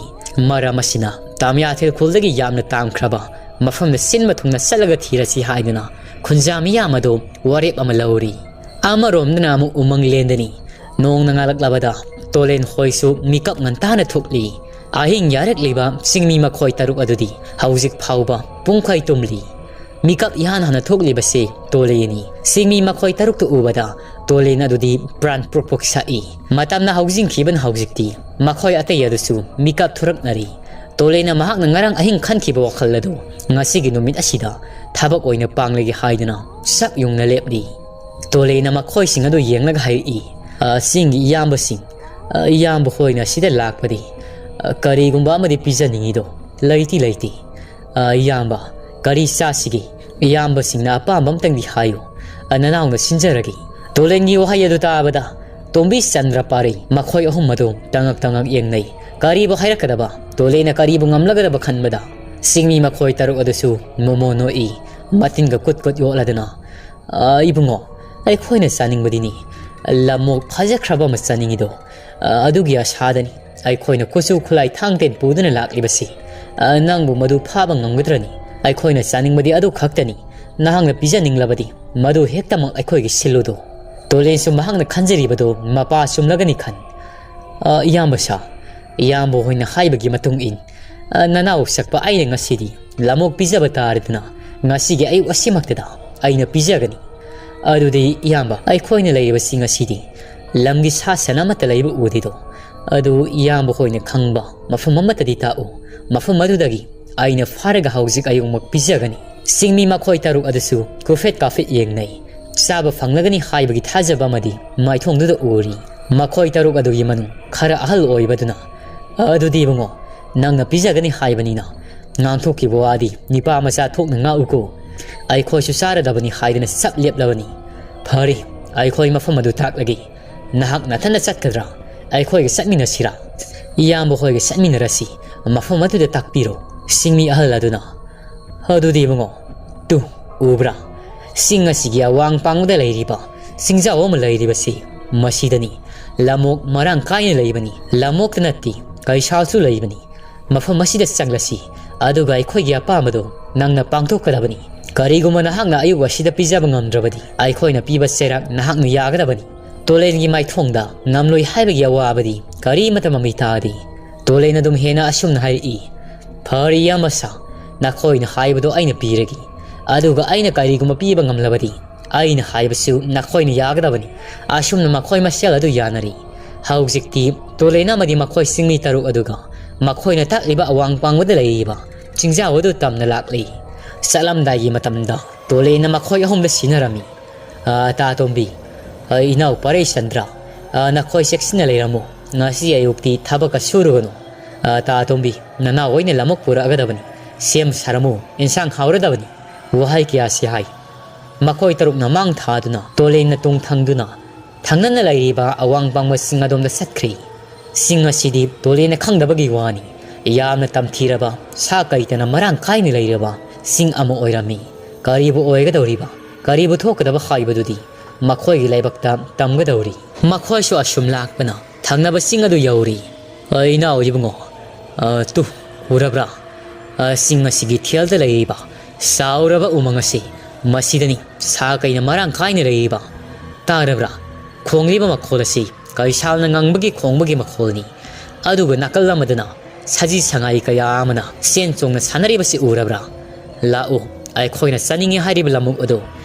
ꯃꯔꯝ ꯑꯁꯤꯅ ꯇꯥꯃꯤꯌꯥꯊꯦꯜ ꯈꯨꯜꯗꯒꯤ ꯌꯥꯝꯅ ꯇꯥꯝꯈ꯭ꯔꯕ ꯃꯐꯝꯗ ꯁꯤꯟꯕ ꯊꯨꯡꯅ ꯆꯠꯂꯒ ꯊꯤꯔꯁꯤ ꯍꯥꯏꯗꯨꯅ ꯈꯨꯟꯖꯥ ꯃꯤꯌꯥꯝ ꯑꯗꯨ ꯋꯥꯔꯦꯞ ꯑꯃ ꯂꯧꯔꯤ꯫ ꯑꯃꯔꯣꯝꯗꯅ ꯑꯃꯨꯛ ꯎꯃꯪ ꯂꯦꯟꯗꯅꯤ꯫ ꯅꯣꯡꯅ ꯉꯥꯜꯂꯛꯂꯕꯗ ꯇꯣꯂꯦꯟ ꯍꯣꯏꯁꯨ ꯃꯤꯀꯞ ꯉꯟꯇꯥꯅ ꯊꯣꯛꯂꯤ꯫ ꯑꯍꯤꯡ ꯌꯥꯔꯛꯂꯤꯕ ꯆꯤꯡꯃꯤ ꯃꯈꯣꯏ ꯇꯔꯨꯛ ꯑꯗꯨꯗꯤ ꯍꯧꯖꯤꯛ ꯐꯥꯎꯕ ꯄꯨꯡꯈꯩ ꯇꯨꯝꯂꯤ꯫ ꯃꯤꯀꯞ ꯏꯍꯥꯟ ꯍꯥꯟꯅ ꯊꯣꯛꯂꯤꯕꯁꯤ ꯇꯣꯂꯦꯟꯅꯤ꯫ ꯆꯤꯡꯃꯤ ꯃꯈꯣꯏ ꯇꯔꯨꯛꯇꯨ ꯎꯕꯗ ꯇꯣꯂꯦꯟ ꯑꯗꯨꯗꯤ ꯄ꯭ꯔꯥꯟ ꯄ꯭ꯔꯣꯛ ꯄ꯭ꯔꯣꯛ ꯁꯛꯏ꯫ ꯃꯇꯝꯅ ꯍꯧꯖꯤꯟꯈꯤꯕꯅ ꯍꯧꯖꯤꯛꯇꯤ ꯃꯈꯣꯏ ꯑꯇꯩ ꯑꯗꯨꯁꯨ ꯃꯤꯀꯞ ꯊꯣꯔꯛꯅꯔꯤ꯫ ꯇꯣꯂꯦꯟꯅ ꯃꯍꯥꯛꯅ ꯉꯔꯥꯡ ꯑꯍꯤꯡ ꯈꯟꯈꯤꯕ ꯋꯥꯈꯜ ꯑꯗꯨ ꯉꯁꯤꯒꯤ ꯅꯨꯃꯤꯠ ꯑꯁꯤꯗ ꯊꯕꯛ ꯑꯣꯏꯅ ꯄꯥꯡꯂꯒꯦ ꯍꯥꯏꯗꯨꯅ ꯆꯞ ꯌꯨꯡꯅ ꯂꯦꯞꯂꯤ꯫ ꯇꯣꯂꯦꯟꯅ ꯃꯈꯣꯏꯁꯤꯡ ꯑꯗꯨ ꯌꯦꯡꯂꯒ ꯍꯥꯏꯔꯛꯏ, "ꯑ, ꯆꯤꯡꯒꯤ ꯏꯌꯥꯝꯕꯁꯤꯡ, ꯑ, ꯏꯌꯥꯝꯕ ꯍꯣꯏꯅ ꯁꯤꯗ ꯂꯥꯛꯄꯗꯤ, ꯑ, ꯀꯔꯤꯒꯨꯝꯕ ꯑꯃꯗꯤ ꯄꯤꯖꯅꯤꯡꯉꯤꯗꯣ ꯂꯩꯇꯤ ꯂꯩꯇꯦ꯫ ꯑ, ꯏꯌꯥꯝꯕ, ꯀꯔꯤ ꯆꯥꯁꯤꯒꯦ? ꯏꯌꯥꯝꯕꯁꯤꯡꯅ ꯑꯄꯥꯝꯕ ꯑꯝꯇꯪꯗꯤ ꯍꯥꯏꯌꯨ꯫ ꯑ, ꯅꯅꯥꯎꯅ ꯁꯤꯟꯖꯔꯒꯦ꯫" ꯇꯣꯂꯦꯟꯒꯤ ꯋꯥꯍꯩ ꯑꯗꯨ ꯇꯥꯕꯗ ꯇꯣꯝꯕꯤ, ꯆꯟꯗ꯭ꯔ, ꯄꯥꯔꯤ ꯃꯈꯣꯏ ꯑꯍꯨꯝ ꯑꯗꯨ ꯇꯉꯛ ꯇꯉꯛ ꯌꯦꯡꯅꯩ꯫ ꯀꯔꯤꯕꯨ ꯍꯥꯏꯔꯛꯀꯗꯕ, ꯇꯣꯂꯦꯅ ꯀꯔꯤꯕꯨ ꯉꯝꯂꯒꯗꯕ ꯈꯟꯕꯗ, ꯆꯤꯡꯃꯤ ꯃꯈꯣꯏ ꯇꯔꯨꯛ ꯑꯗꯨꯁꯨ ꯃꯣꯃꯣ ꯅꯣꯛꯏ, ꯃꯇꯤꯟꯒ ꯀꯨꯠ ꯀꯨꯠ ꯌꯣꯠꯂꯗꯨꯅ, "ꯑ, ꯏꯕꯨꯡꯉꯣ, ꯑꯩꯈꯣꯏꯅ ꯆꯥꯅꯤꯡꯕꯗꯤꯅꯤ, ꯂꯝꯑꯣꯛ ꯐꯖꯈ꯭ꯔꯕ ꯑꯃ ꯆꯥꯅꯤꯡꯉꯤꯗꯣ꯫ ꯑ, ꯑꯗꯨꯒꯤ ꯑꯁꯥꯗꯅꯤ ꯑꯩꯈꯣꯏꯅ ꯀꯨꯆꯨ ꯈꯨꯠꯂꯥꯏ ꯊꯥꯡ ꯇꯦꯟ ꯄꯨꯗꯨꯅ ꯂꯥꯛꯂꯤꯕꯁꯤ꯫ ꯑ, ꯅꯪꯕꯨ ꯃꯗꯨ ꯐꯥꯕ ꯉꯝꯒꯗ꯭ꯔꯅꯤ? ꯑꯩꯈꯣꯏꯅ ꯆꯥꯅꯤꯡꯕꯗꯤ ꯑꯗꯨ ꯈꯛꯇꯅꯤ꯫ ꯅꯍꯥꯛꯅ ꯄꯤꯖꯅꯤꯡꯂꯕꯗꯤ ꯃꯗꯨ ꯍꯦꯛꯇꯃꯛ ꯑꯩꯈꯣꯏꯒꯤ ꯁꯤꯜꯂꯨꯗꯣ꯫" ꯇꯣꯂꯦꯟꯁꯨ ꯃꯍꯥꯛꯅ ꯈꯟꯖꯔꯤꯕꯗꯨ ꯃꯄꯥ ꯆꯨꯝꯂꯒꯅꯤ ꯈꯟ꯫ "ꯑ, ꯏꯌꯥꯝꯕ ꯁꯥ, ꯏꯌꯥꯝꯕ ꯍꯣꯏꯅ ꯍꯥꯏꯕꯒꯤ ꯃꯇꯨꯡ ꯏꯟ, ꯑ, ꯅꯅꯥꯎ ꯁꯛꯄ ꯑꯩꯅ ꯉꯁꯤꯗꯤ ꯂꯝꯑꯣꯛ ꯄꯤꯖꯕ ꯇꯥꯔꯦꯗꯅ, ꯉꯁꯤꯒꯤ ꯑꯌꯨꯛ ꯑꯁꯤꯃꯛꯇꯗ ꯑꯩꯅ ꯄꯤꯖꯒꯅꯤ꯫ ꯑꯗꯨꯗꯤ ꯏꯌꯥꯝꯕ, ꯑꯩꯈꯣꯏꯅ ꯂꯩꯔꯤꯕꯁꯤ ꯉꯁꯤꯗꯤ ꯂꯝꯒꯤ ꯁꯥ ꯁꯟ ꯑꯃꯠꯇ ꯂꯩꯕ ꯎꯗꯦꯗꯣ꯫ ꯑꯗꯨ ꯏꯌꯥꯝꯕ ꯍꯣꯏꯅ ꯈꯪꯕ ꯃꯐꯝ ꯑꯃꯠꯇꯗꯤ ꯇꯥꯛꯎ꯫ ꯃꯐꯝ ꯑꯗꯨꯗꯒꯤ ꯑꯩꯅ ꯐꯥꯔꯒ ꯍꯧꯖꯤꯛ ꯑꯌꯨꯛꯃꯛ ꯄꯤꯖꯒꯅꯤ꯫" ꯆꯤꯡꯃꯤ ꯃꯈꯣꯏ ꯇꯔꯨꯛ ꯑꯗꯨꯁꯨ ꯀꯨꯐꯦꯠ ꯀꯥꯐꯦꯠ ꯌꯦꯡꯅꯩ꯫ ꯆꯥꯕ ꯐꯪꯂꯒꯅꯤ ꯍꯥꯏꯕꯒꯤ ꯊꯥꯖꯕ ꯑꯃꯗꯤ ꯃꯥꯏꯊꯣꯡꯗꯨꯗ ꯎꯔꯤ꯫ ꯃꯈꯣꯏ ꯇꯔꯨꯛ ꯑꯗꯨꯒꯤ ꯃꯅꯨꯡ ꯈꯔ ꯑꯍꯜ ꯑꯣꯏꯕꯗꯨꯅ, "ꯑꯗꯨꯗꯤ ꯏꯕꯨꯡꯉꯣ, ꯅꯪꯅ ꯄꯤꯖꯒꯅꯤ ꯍꯥꯏꯕꯅꯤꯅ, ꯉꯥꯡꯊꯣꯛꯈꯤꯕ ꯋꯥꯗꯤ ꯅꯤꯄꯥ ꯃꯆꯥ ꯊꯣꯛꯅ ꯉꯥꯛꯎꯀꯣ꯫ ꯑꯩꯈꯣꯏꯁꯨ ꯆꯥꯔꯗꯕꯅꯤ ꯍꯥꯏꯗꯅ ꯆꯞ ꯂꯦꯞꯂꯕꯅꯤ꯫ ꯐꯔꯦ, ꯑꯩꯈꯣꯏ ꯃꯐꯝ ꯑꯗꯨ ꯇꯥꯛꯂꯒꯦ꯫ ꯅꯍꯥꯛ ꯅꯊꯟꯗ ꯆꯠꯀꯗ꯭ꯔꯥ? ꯑꯩꯈꯣꯏꯒ ꯆꯠꯃꯤꯟꯅꯁꯤꯔꯥ? ꯏꯌꯥꯝꯕ ꯍꯣꯏꯒ ꯆꯠꯃꯤꯟꯅꯔꯁꯤ꯫ ꯃꯐꯝ ꯑꯗꯨꯗ ꯇꯥꯛꯄꯤꯔꯣ꯫" ꯆꯤꯡꯃꯤ ꯑꯍꯜ ꯑꯗꯨꯅ, "ꯑꯗꯨꯗꯤ ꯏꯕꯨꯡꯉꯣ, ꯇꯨ, ꯎꯕ꯭ꯔꯥ? ꯆꯤꯡ ꯑꯁꯤꯒꯤ ꯑꯋꯥꯡ ꯄꯥꯡꯕꯗ ꯂꯩꯔꯤꯕ ꯆꯤꯡꯖꯥꯎ ꯑꯃ ꯂꯩꯔꯤꯕꯁꯤ ꯃꯁꯤꯗꯅꯤ꯫ ꯂꯝꯑꯣꯛ ꯃꯔꯥꯡ ꯀꯥꯏꯅ ꯂꯩꯕꯅꯤ꯫ ꯂꯝꯑꯣꯛꯇ ꯅꯠꯇꯦ, ꯀꯩꯁꯥꯜꯁꯨ ꯂꯩꯕꯅꯤ꯫ ꯃꯐꯝ ꯑꯁꯤꯗ ꯆꯪꯂꯁꯤ, ꯑꯗꯨꯒ ꯑꯩꯈꯣꯏꯒꯤ ꯑꯄꯥꯝꯕꯗꯨ ꯅꯪꯅ ꯄꯥꯡꯊꯣꯛꯀꯗꯕꯅꯤ꯫ ꯀꯔꯤꯒꯨꯝꯕ ꯅꯍꯥꯛꯅ ꯑꯌꯨꯛ ꯑꯁꯤꯗ ꯄꯤꯖꯕ ꯉꯝꯗ꯭ꯔꯕꯗꯤ, ꯑꯩꯈꯣꯏꯅ ꯄꯤꯕ ꯆꯩꯔꯥꯛ ꯅꯍꯥꯛꯅ ꯌꯥꯒꯗꯕꯅꯤ꯫" ꯇꯣꯂꯦꯟꯒꯤ ꯃꯥꯏꯊꯣꯡꯗ ꯉꯝꯂꯣꯏ ꯍꯥꯏꯕꯒꯤ ꯑꯋꯥꯕꯗꯤ ꯀꯔꯤꯃꯠꯇ ꯃꯃꯤ ꯇꯥꯗꯦ꯫ ꯇꯣꯂꯦꯟ ꯑꯗꯨꯝ ꯍꯦꯟꯅ ꯑꯁꯨꯝꯅ ꯍꯥꯏꯔꯛꯏ, "ꯐꯔꯦ ꯏꯌꯥꯝꯕ ꯁꯥ, ꯅꯈꯣꯏꯅ ꯍꯥꯏꯕꯗꯣ ꯑꯩꯅ ꯄꯤꯔꯒꯦ꯫ ꯑꯗꯨꯒ ꯑꯩꯅ ꯀꯔꯤꯒꯨꯝꯕ ꯄꯤꯕ ꯉꯝꯂꯕꯗꯤ, ꯑꯩꯅ ꯍꯥꯏꯕꯁꯨ ꯅꯈꯣꯏꯅ ꯌꯥꯒꯗꯕꯅꯤ꯫" ꯑꯁꯨꯝꯅ ꯃꯈꯣꯏ ꯃꯁꯦꯜ ꯑꯗꯨ ꯌꯥꯅꯔꯤ꯫ ꯍꯧꯖꯤꯛꯇꯤ ꯇꯣꯂꯦꯟ ꯑꯃꯗꯤ ꯃꯈꯣꯏ ꯆꯤꯡꯃꯤ ꯇꯔꯨꯛ ꯑꯗꯨꯒ ꯃꯈꯣꯏꯅ ꯇꯥꯛꯂꯤꯕ ꯑꯋꯥꯡ ꯄꯥꯡꯕꯗ ꯂꯩꯔꯤꯕ ꯆꯤꯡꯖꯥꯎ ꯑꯗꯨ ꯇꯝꯅ ꯂꯥꯛꯂꯤ꯫ ꯆꯠꯂꯝꯗꯥꯏꯒꯤ ꯃꯇꯝꯗ ꯇꯣꯂꯦꯟꯅ ꯃꯈꯣꯏ ꯑꯍꯨꯝꯗ ꯁꯤꯟꯅꯔꯝꯃꯤ꯫ "ꯑ, ꯇꯥ ꯇꯣꯝꯕꯤ, ꯑ, ꯏꯅꯥꯎ ꯄꯔꯩ ꯆꯟꯗ꯭ꯔ, ꯑ, ꯅꯈꯣꯏ ꯆꯦꯛꯁꯤꯟꯅ ꯂꯩꯔꯝꯃꯨ꯫ ꯉꯁꯤ ꯑꯌꯨꯛꯇꯤ ꯊꯕꯛꯀ ꯁꯨꯔꯨꯒꯅꯨ꯫ ꯑ, ꯇꯥ ꯇꯣꯝꯕꯤ, ꯅꯅꯥꯎ ꯍꯣꯏꯅ ꯂꯝꯑꯣꯛ ꯄꯨꯔꯛꯑꯒꯗꯕꯅꯤ꯫ ꯁꯦꯝ ꯁꯥꯔꯝꯃꯨ, ꯏꯟꯁꯥꯡ ꯍꯥꯎꯔꯗꯕꯅꯤ꯫" ꯋꯥꯍꯩ ꯀꯌꯥꯁꯤ ꯍꯥꯏ꯫ ꯃꯈꯣꯏ ꯇꯔꯨꯛꯅ ꯃꯥꯡ ꯊꯥꯗꯨꯅ ꯇꯣꯂꯦꯟꯅ ꯇꯨꯡ ꯊꯪꯗꯨꯅ ꯊꯪꯅꯅ ꯂꯩꯔꯤꯕ ꯑꯋꯥꯡ ꯄꯥꯡꯕ ꯆꯤꯡ ꯑꯗꯣꯝꯗ ꯆꯠꯈ꯭ꯔꯤ꯫ ꯆꯤꯡ ꯑꯁꯤꯗꯤ ꯇꯣꯂꯦꯅ ꯈꯪꯗꯕꯒꯤ ꯋꯥꯅꯤ꯫ ꯌꯥꯝꯅ ꯇꯝꯊꯤꯔꯕ, ꯁꯥ ꯀꯩꯇꯅ ꯃꯔꯥꯡ ꯀꯥꯏꯅ ꯂꯩꯔꯕ ꯆꯤꯡ ꯑꯃ ꯑꯣꯏꯔꯝꯃꯤ꯫ ꯀꯔꯤꯕꯨ ꯑꯣꯏꯒꯗꯧꯔꯤꯕ, ꯀꯔꯤꯕꯨ ꯊꯣꯛꯀꯗꯕ ꯍꯥꯏꯕꯗꯨꯗꯤ ꯃꯈꯣꯏꯒꯤ ꯂꯥꯏꯕꯛꯇ ꯇꯝꯒꯗꯧꯔꯤ꯫ ꯃꯈꯣꯏꯁꯨ ꯑꯁꯨꯝ ꯂꯥꯛꯄꯅ ꯊꯪꯅꯕ ꯆꯤꯡ ꯑꯗꯨ ꯌꯧꯔꯤ꯫ "ꯑꯩ ꯏꯅꯥꯎ ꯏꯕꯨꯡꯉꯣ, ꯑ, ꯇꯨ, ꯎꯔꯕ꯭ꯔꯥ? ꯑ, ꯆꯤꯡ ꯑꯁꯤꯒꯤ ꯊꯦꯜꯗ ꯂꯩꯔꯤꯕ ꯆꯥꯎꯔꯕ ꯎꯃꯪ ꯑꯁꯤ ꯃꯁꯤꯗꯅꯤ ꯁꯥ ꯀꯩꯅ ꯃꯔꯥꯡ ꯀꯥꯏꯅ ꯂꯩꯔꯤꯕ꯫ ꯇꯥꯔꯕ꯭ꯔꯥ? ꯈꯣꯡꯂꯤꯕ ꯃꯈꯣꯜ ꯑꯁꯤ ꯀꯩꯁꯥꯜꯅ ꯉꯪꯕꯒꯤ ꯈꯣꯡꯕꯒꯤ ꯃꯈꯣꯜꯅꯤ꯫ ꯑꯗꯨꯒ ꯅꯥꯀꯜ ꯑꯃꯗꯅ ꯁꯖꯤ ꯁꯉꯥꯏ ꯀꯌꯥ ꯑꯃꯅ ꯁꯦꯟ ꯆꯣꯡꯅ ꯁꯥꯟꯅꯔꯤꯕꯁꯤ ꯎꯔꯕ꯭ꯔꯥ? ꯂꯥꯛꯎ, ꯑꯩꯈꯣꯏꯅ ꯆꯠꯅꯤꯡꯉꯤ ꯍꯥꯏꯔꯤꯕ ꯂꯝꯑꯣꯛ ꯑꯗꯨ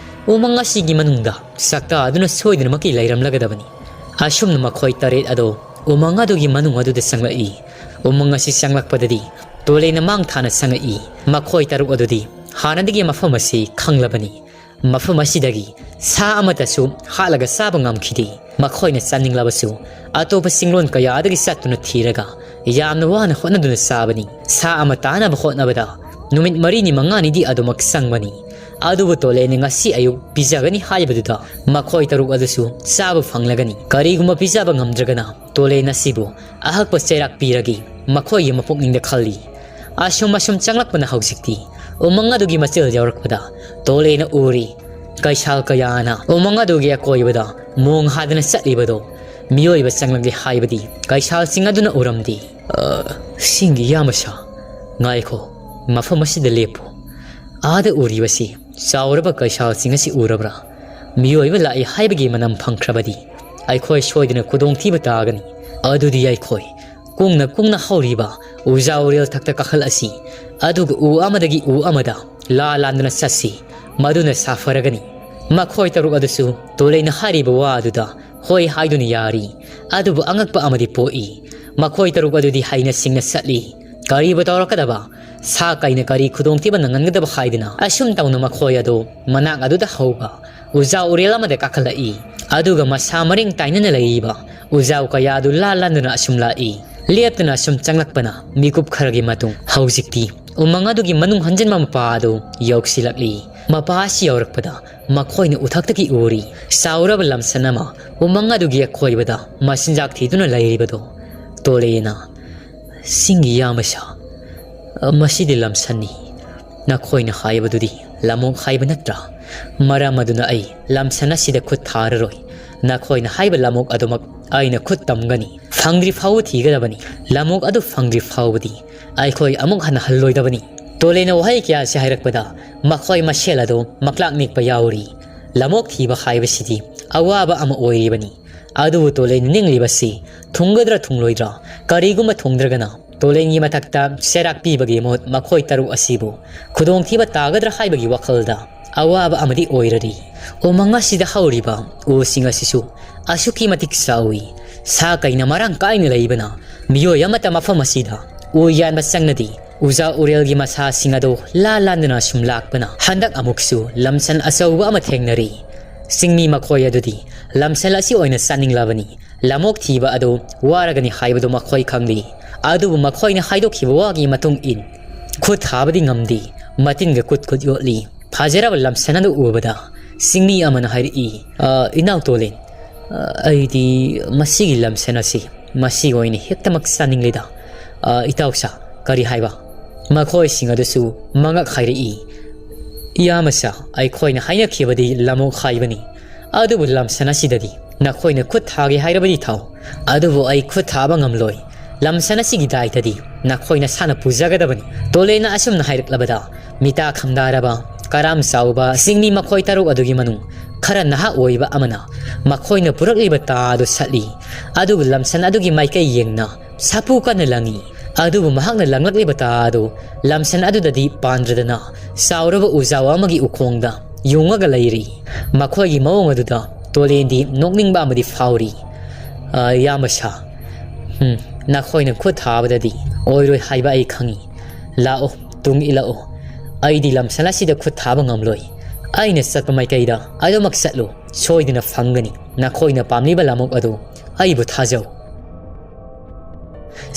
ꯎꯃꯪ ꯑꯁꯤꯒꯤ ꯃꯅꯨꯡꯗ ꯆꯥꯛꯇꯥꯗꯨꯅ ꯁꯣꯏꯗꯅꯃꯛꯀꯤ ꯂꯩꯔꯝꯂꯒꯗꯕꯅꯤ꯫" ꯑꯁꯨꯝꯅ ꯃꯈꯣꯏ ꯇꯔꯦꯠ ꯑꯗꯨ ꯎꯃꯪ ꯑꯗꯨꯒꯤ ꯃꯅꯨꯡ ꯑꯗꯨꯗ ꯆꯪꯂꯛꯏ꯫ ꯎꯃꯪ ꯑꯁꯤ ꯆꯪꯂꯛꯄꯗꯗꯤ ꯇꯣꯂꯦꯅ ꯃꯥꯡ ꯊꯥꯅ ꯆꯪꯉꯛꯏ꯫ ꯃꯈꯣꯏ ꯇꯔꯨꯛ ꯑꯗꯨꯗꯤ ꯍꯥꯟꯅꯗꯒꯤ ꯃꯐꯝ ꯑꯁꯤ ꯈꯪꯂꯕꯅꯤ꯫ ꯃꯐꯝ ꯑꯁꯤꯗꯒꯤ ꯁꯥ ꯑꯃꯠꯇꯁꯨ ꯍꯥꯠꯂꯒ ꯆꯥꯕ ꯉꯝꯈꯤꯗꯦ꯫ ꯃꯈꯣꯏꯅ ꯆꯥꯅꯤꯡꯂꯕꯁꯨ ꯑꯇꯣꯞꯄ ꯆꯤꯡꯂꯣꯟ ꯀꯌꯥꯗꯒꯤ ꯆꯠꯇꯨꯅ ꯊꯤꯔꯒ ꯌꯥꯝꯅ ꯋꯥꯅ ꯍꯣꯠꯅꯗꯨꯅ ꯆꯥꯕꯅꯤ꯫ ꯁꯥ ꯑꯃ ꯇꯥꯅꯕ ꯍꯣꯠꯅꯕꯗ ꯅꯨꯃꯤꯠ ꯃꯔꯤꯅꯤ ꯃꯉꯥꯅꯤꯗꯤ ꯑꯗꯨꯃꯛ ꯆꯪꯕꯅꯤ꯫ ꯑꯗꯨꯕꯨ ꯇꯣꯂꯦꯅ ꯉꯁꯤ ꯑꯌꯨꯛ ꯄꯤꯖꯒꯅꯤ ꯍꯥꯏꯕꯗꯨꯗ ꯃꯈꯣꯏ ꯇꯔꯨꯛ ꯑꯗꯨꯁꯨ ꯆꯥꯕ ꯐꯪꯂꯒꯅꯤ꯫ ꯀꯔꯤꯒꯨꯝꯕ ꯄꯤꯖꯕ ꯉꯝꯗ꯭ꯔꯒꯅ ꯇꯣꯂꯦꯟ ꯑꯁꯤꯕꯨ ꯑꯍꯛꯄ ꯆꯩꯔꯥꯛ ꯄꯤꯔꯒꯦ꯫ ꯃꯈꯣꯏꯒꯤ ꯃꯄꯨꯛꯅꯤꯡꯗ ꯈꯜꯂꯤ꯫ ꯑꯁꯨꯝ ꯑꯁꯨꯝ ꯆꯪꯂꯛꯄꯅ ꯍꯧꯖꯤꯛꯇꯤ ꯎꯃꯪ ꯑꯗꯨꯒꯤ ꯃꯆꯤꯜ ꯌꯧꯔꯛꯄꯗ ꯇꯣꯂꯦꯅ ꯎꯔꯤ꯫ ꯀꯩꯁꯥꯜ ꯀꯌꯥꯅ ꯎꯃꯪ ꯑꯗꯨꯒꯤ ꯑꯀꯣꯏꯕꯗ ꯃꯣꯡ ꯍꯥꯗꯅ ꯆꯠꯂꯤꯕꯗꯣ ꯃꯤꯑꯣꯏꯕ ꯆꯪꯂꯛꯂꯦ ꯍꯥꯏꯕꯗꯤ ꯀꯩꯁꯥꯜꯁꯤꯡ ꯑꯗꯨꯅ ꯎꯔꯝꯗꯦ꯫ "ꯑ, ꯁꯤꯡꯒꯤ ꯌꯥꯝꯕꯁꯥ, ꯉꯥꯏꯈꯣ, ꯃꯐꯝ ꯑꯁꯤꯗ ꯂꯦꯞꯄꯨ꯫ ꯑꯥꯗ ꯎꯔꯤꯕꯁꯤ ꯆꯥꯎꯔꯕ ꯀꯩꯁꯥꯜꯁꯤꯡ ꯑꯁꯤ ꯎꯔꯕ꯭ꯔꯥ? ꯃꯤꯑꯣꯏꯕ ꯂꯥꯛꯏ ꯍꯥꯏꯕꯒꯤ ꯃꯅꯝ ꯐꯪꯈ꯭ꯔꯕꯗꯤ ꯑꯩꯈꯣꯏ ꯁꯣꯏꯗꯅ ꯈꯨꯗꯣꯡꯊꯤꯕ ꯇꯥꯒꯅꯤ꯫ ꯑꯗꯨꯗꯤ ꯑꯩꯈꯣꯏ ꯀꯨꯡꯅ ꯀꯨꯡꯅ ꯍꯧꯔꯤꯕ ꯎꯖꯥ ꯎꯔꯦꯜ ꯊꯛꯇ ꯀꯥꯈꯠꯂꯁꯤ, ꯑꯗꯨꯒ ꯎ ꯑꯃꯗꯒꯤ ꯎ ꯑꯃꯗ ꯂꯥ ꯂꯥꯟꯗꯨꯅ ꯆꯠꯁꯤ, ꯃꯗꯨꯅ ꯁꯥꯐꯔꯒꯅꯤ꯫" ꯃꯈꯣꯏ ꯇꯔꯨꯛ ꯑꯗꯨꯁꯨ ꯇꯣꯂꯩꯅ ꯍꯥꯏꯔꯤꯕ ꯋꯥ ꯑꯗꯨꯗ ꯍꯣꯏ ꯍꯥꯏꯗꯨꯅ ꯌꯥꯔꯤ꯫ ꯑꯗꯨꯕꯨ ꯑꯉꯛꯄ ꯑꯃꯗꯤ ꯄꯣꯛꯏ꯫ ꯃꯈꯣꯏ ꯇꯔꯨꯛ ꯑꯗꯨꯗꯤ ꯍꯩꯅ ꯁꯤꯡꯅ ꯆꯠꯂꯤ꯫ ꯀꯔꯤꯕꯨ ꯇꯧꯔꯛꯀꯗꯕ? ꯁꯥ ꯀꯩꯅ ꯀꯔꯤ ꯈꯨꯗꯣꯡꯊꯤꯕ ꯅꯪꯍꯟꯒꯗꯕ ꯍꯥꯏꯗꯅ ꯑꯁꯨꯝ ꯇꯧꯅ ꯃꯈꯣꯏ ꯑꯗꯨ ꯃꯅꯥꯛ ꯑꯗꯨꯗ ꯍꯧꯕ ꯎꯖꯥꯎ ꯎꯔꯦꯜ ꯑꯃꯗ ꯀꯥꯈꯠꯂꯛꯏ꯫ ꯑꯗꯨꯒ ꯃꯁꯥ ꯃꯔꯦꯡ ꯇꯥꯏꯅꯅ ꯂꯩꯔꯤꯕ ꯎꯖꯥꯎ ꯀꯌꯥ ꯑꯗꯨ ꯂꯥꯟ ꯂꯥꯟꯗꯨꯅ ꯑꯁꯨꯝ ꯂꯥꯛꯏ꯫ ꯂꯦꯞꯇꯅ ꯑꯁꯨꯝ ꯆꯪꯂꯛꯄꯅ ꯃꯤꯀꯨꯞ ꯈꯔꯒꯤ ꯃꯇꯨꯡ ꯍꯧꯖꯤꯛꯇꯤ ꯎꯃꯪ ꯑꯗꯨꯒꯤ ꯃꯅꯨꯡ ꯍꯟꯖꯤꯟꯕ ꯃꯄꯥ ꯑꯗꯨ ꯌꯧꯁꯤꯜꯂꯛꯂꯤ꯫ ꯃꯄꯥ ꯑꯁꯤ ꯌꯧꯔꯛꯄꯗ ꯃꯈꯣꯏꯅ ꯎꯊꯛꯇꯒꯤ ꯎꯔꯤ꯫ ꯆꯥꯎꯔꯕ ꯂꯝꯁꯟ ꯑꯃ ꯎꯃꯪ ꯑꯗꯨꯒꯤ ꯑꯀꯣꯏꯕꯗ ꯃꯆꯤꯟꯖꯥꯛ ꯊꯤꯗꯨꯅ ꯂꯩꯔꯤꯕꯗꯣ꯫ ꯇꯣꯂꯦꯅ, "ꯁꯤꯡꯒꯤ ꯌꯥꯝꯕꯁꯥ, ꯃꯁꯤꯗꯤ ꯂꯝꯁꯟꯅꯤ꯫ ꯅꯈꯣꯏꯅ ꯍꯥꯏꯕꯗꯨꯗꯤ ꯂꯝꯑꯣꯛ ꯍꯥꯏꯕ ꯅꯠꯇ꯭ꯔꯥ? ꯃꯔꯝ ꯑꯗꯨꯅ ꯑꯩ ꯂꯝꯁꯟ ꯑꯁꯤꯗ ꯈꯨꯠ ꯊꯥꯔꯔꯣꯏ꯫ ꯅꯈꯣꯏꯅ ꯍꯥꯏꯕ ꯂꯝꯑꯣꯛ ꯑꯗꯨꯃꯛ ꯑꯩꯅ ꯈꯨꯠ ꯇꯝꯒꯅꯤ꯫ ꯐꯪꯗ꯭ꯔꯤ ꯐꯥꯎꯕ ꯊꯤꯒꯗꯕꯅꯤ꯫ ꯂꯝꯑꯣꯛ ꯑꯗꯨ ꯐꯪꯗ꯭ꯔꯤ ꯐꯥꯎꯕꯗꯤ ꯑꯩꯈꯣꯏ ꯑꯃꯨꯛ ꯍꯟꯅ ꯍꯜꯂꯣꯏꯗꯕꯅꯤ"꯫ ꯇꯣꯂꯦꯅ ꯋꯥꯍꯩ ꯀꯌꯥꯁꯤ ꯍꯥꯏꯔꯛꯄꯗ ꯃꯈꯣꯏ ꯃꯁꯦꯜ ꯑꯗꯨ ꯃꯀ꯭ꯂꯥꯛ ꯅꯤꯛꯄ ꯌꯥꯎꯔꯤ꯫ ꯂꯝꯑꯣꯛ ꯊꯤꯕ ꯍꯥꯏꯕꯁꯤꯗꯤ ꯑꯋꯥꯕ ꯑꯃ ꯑꯣꯏꯔꯤꯕꯅꯤ꯫ ꯑꯗꯨꯕꯨ ꯇꯣꯂꯦꯟ ꯅꯤꯡꯂꯤꯕꯁꯤ ꯊꯨꯡꯒꯗ꯭ꯔꯥ ꯊꯨꯡꯂꯣꯏꯗ꯭ꯔꯥ? ꯀꯔꯤꯒꯨꯝꯕ ꯊꯨꯡꯗ꯭ꯔꯒꯅ ꯇꯣꯂꯦꯟꯒꯤ ꯃꯊꯛꯇ ꯆꯩꯔꯥꯛ ꯄꯤꯕꯒꯤ ꯃꯍꯨꯠ ꯃꯈꯣꯏ ꯇꯔꯨꯛ ꯑꯁꯤꯕꯨ ꯈꯨꯗꯣꯡꯊꯤꯕ ꯇꯥꯒꯗ꯭ꯔꯥ ꯍꯥꯏꯕꯒꯤ ꯋꯥꯈꯜꯗ ꯑꯋꯥꯕ ꯑꯃꯗꯤ ꯑꯣꯏꯔꯔꯤ꯫ ꯎꯃꯪ ꯑꯁꯤꯗ ꯍꯧꯔꯤꯕ ꯎꯁꯤꯡ ꯑꯁꯤꯁꯨ ꯑꯁꯨꯛꯀꯤ ꯃꯇꯤꯛ ꯆꯥꯎꯏ꯫ ꯁꯥ ꯀꯩꯅ ꯃꯔꯥꯡ ꯀꯥꯏꯅ ꯂꯩꯕꯅ ꯃꯤꯑꯣꯏ ꯑꯃꯠꯇ ꯃꯐꯝ ꯑꯁꯤꯗ ꯎ ꯌꯥꯟꯕ ꯆꯪꯅꯗꯦ꯫ ꯎꯖꯥ ꯎꯔꯦꯜꯒꯤ ꯃꯁꯥꯁꯤꯡ ꯑꯗꯨ ꯂꯥꯟ ꯂꯥꯟꯗꯨꯅ ꯁꯨꯝ ꯂꯥꯛꯄꯅ ꯍꯟꯗꯛ ꯑꯃꯨꯛꯁꯨ ꯂꯝꯁꯟ ꯑꯆꯧꯕ ꯑꯃ ꯊꯦꯡꯅꯔꯤ꯫ ꯆꯤꯡꯃꯤ ꯃꯈꯣꯏ ꯑꯗꯨꯗꯤ ꯂꯝꯁꯟ ꯑꯁꯤ ꯑꯣꯏꯅ ꯆꯥꯅꯤꯡꯂꯕꯅꯤ꯫ ꯂꯝꯑꯣꯛ ꯊꯤꯕ ꯑꯗꯨ ꯋꯥꯔꯒꯅꯤ ꯍꯥꯏꯕꯗꯨ ꯃꯈꯣꯏ ꯈꯪꯂꯤ꯫ ꯑꯗꯨꯕꯨ ꯃꯈꯣꯏꯅ ꯍꯥꯏꯗꯣꯛꯈꯤꯕ ꯋꯥꯒꯤ ꯃꯇꯨꯡ ꯏꯟ ꯈꯨꯠ ꯊꯥꯕꯗꯤ ꯉꯝꯗꯦ꯫ ꯃꯇꯤꯟꯒ ꯀꯨꯠ ꯀꯨꯠ ꯌꯣꯠꯂꯤ꯫ ꯐꯖꯔꯕ ꯂꯝꯁꯟ ꯑꯗꯨ ꯎꯕꯗ ꯆꯤꯡꯃꯤ ꯑꯃꯅ ꯍꯥꯏꯔꯛꯏ, "ꯑ, ꯏꯅꯥꯎ ꯇꯣꯂꯦꯟ, ꯑ, ꯑꯩꯗꯤ ꯃꯁꯤꯒꯤ ꯂꯝꯁꯟ ꯑꯁꯤ ꯃꯁꯤ ꯑꯣꯏꯅ ꯍꯦꯛꯇꯃꯛ ꯆꯥꯅꯤꯡꯂꯤꯗ꯫ ꯑ, ꯏꯇꯥꯎꯁꯥ, ꯀꯔꯤ ꯍꯥꯏꯕ?" ꯃꯈꯣꯏꯁꯤꯡ ꯑꯗꯨꯁꯨ ꯃꯉꯛ ꯍꯥꯏꯔꯛꯏ, "ꯏꯌꯥꯝꯕꯁꯥ, ꯑꯩꯈꯣꯏꯅ ꯍꯥꯏꯅꯈꯤꯕꯗꯤ ꯂꯝꯑꯣꯛ ꯍꯥꯏꯕꯅꯤ꯫ ꯑꯗꯨꯕꯨ ꯂꯝꯁꯟ ꯑꯁꯤꯗꯗꯤ ꯅꯈꯣꯏꯅ ꯈꯨꯠ ꯊꯥꯒꯦ ꯍꯥꯏꯔꯕꯗꯤ ꯊꯥꯎ, ꯑꯗꯨꯕꯨ ꯑꯩ ꯈꯨꯠ ꯊꯥꯕ ꯉꯝꯂꯣꯏ꯫ ꯂꯝꯁꯟ ꯑꯁꯤꯒꯤ ꯗꯥꯏꯇꯗꯤ ꯅꯈꯣꯏ ꯅꯁꯥꯅ ꯄꯨꯖꯒꯗꯕꯅꯤ"꯫ ꯇꯣꯂꯦꯅ ꯑꯁꯨꯝꯅ ꯍꯥꯏꯔꯛꯂꯕꯗ ꯃꯤꯇꯥ ꯈꯝꯗꯥꯔꯕ, ꯀꯔꯥꯝ ꯆꯥꯎꯕ ꯆꯤꯡꯃꯤ ꯃꯈꯣꯏ ꯇꯔꯨꯛ ꯑꯗꯨꯒꯤ ꯃꯅꯨꯡ ꯈꯔ ꯅꯍꯥ ꯑꯣꯏꯕ ꯑꯃꯅ ꯃꯈꯣꯏꯅ ꯄꯨꯔꯛꯂꯤꯕ ꯇꯥ ꯑꯗꯨ ꯁꯠꯂꯤ꯫ ꯑꯗꯨꯕꯨ ꯂꯝꯁꯟ ꯑꯗꯨꯒꯤ ꯃꯥꯏꯀꯩ ꯌꯦꯡꯅ ꯁꯥꯐꯨ ꯀꯟꯅ ꯂꯪꯏ꯫ ꯑꯗꯨꯕꯨ ꯃꯍꯥꯛꯅ ꯂꯪꯂꯛꯂꯤꯕ ꯇꯥ ꯑꯗꯨ ꯂꯝꯁꯟ ꯑꯗꯨꯗꯗꯤ ꯄꯥꯟꯗ꯭ꯔꯗꯅ ꯆꯥꯎꯔꯕ ꯎꯖꯥꯎ ꯑꯃꯒꯤ ꯎꯈꯣꯡꯗ ꯌꯨꯡꯉꯒ ꯂꯩꯔꯤ꯫ ꯃꯈꯣꯏꯒꯤ ꯃꯑꯣꯡ ꯑꯗꯨꯗ ꯇꯣꯂꯦꯟꯗꯤ ꯅꯣꯛꯅꯤꯡꯕ ꯑꯃꯗꯤ ꯐꯥꯎꯔꯤ꯫ "ꯑ, ꯏꯌꯥꯝꯕ ꯁꯥ, ꯎꯝ, ꯅꯈꯣꯏꯅ ꯈꯨꯠ ꯊꯥꯕꯗꯗꯤ ꯑꯣꯏꯔꯣꯏ ꯍꯥꯏꯕ ꯑꯩ ꯈꯪꯏ꯫ ꯂꯥꯛꯑꯣ, ꯇꯨꯡ ꯏꯜꯂꯛꯑꯣ꯫ ꯑꯩꯗꯤ ꯂꯝꯁꯟ ꯑꯁꯤꯗ ꯈꯨꯠ ꯊꯥꯕ ꯉꯝꯂꯣꯏ꯫ ꯑꯩꯅ ꯆꯠꯄ ꯃꯥꯏꯀꯩꯗ ꯑꯗꯨꯃꯛ ꯆꯠꯂꯨ, ꯁꯣꯏꯗꯅ ꯐꯪꯒꯅꯤ ꯅꯈꯣꯏꯅ ꯄꯥꯝꯂꯤꯕ ꯂꯝꯑꯣꯛ ꯑꯗꯨ꯫ ꯑꯩꯕꯨ ꯊꯥꯖꯧ"꯫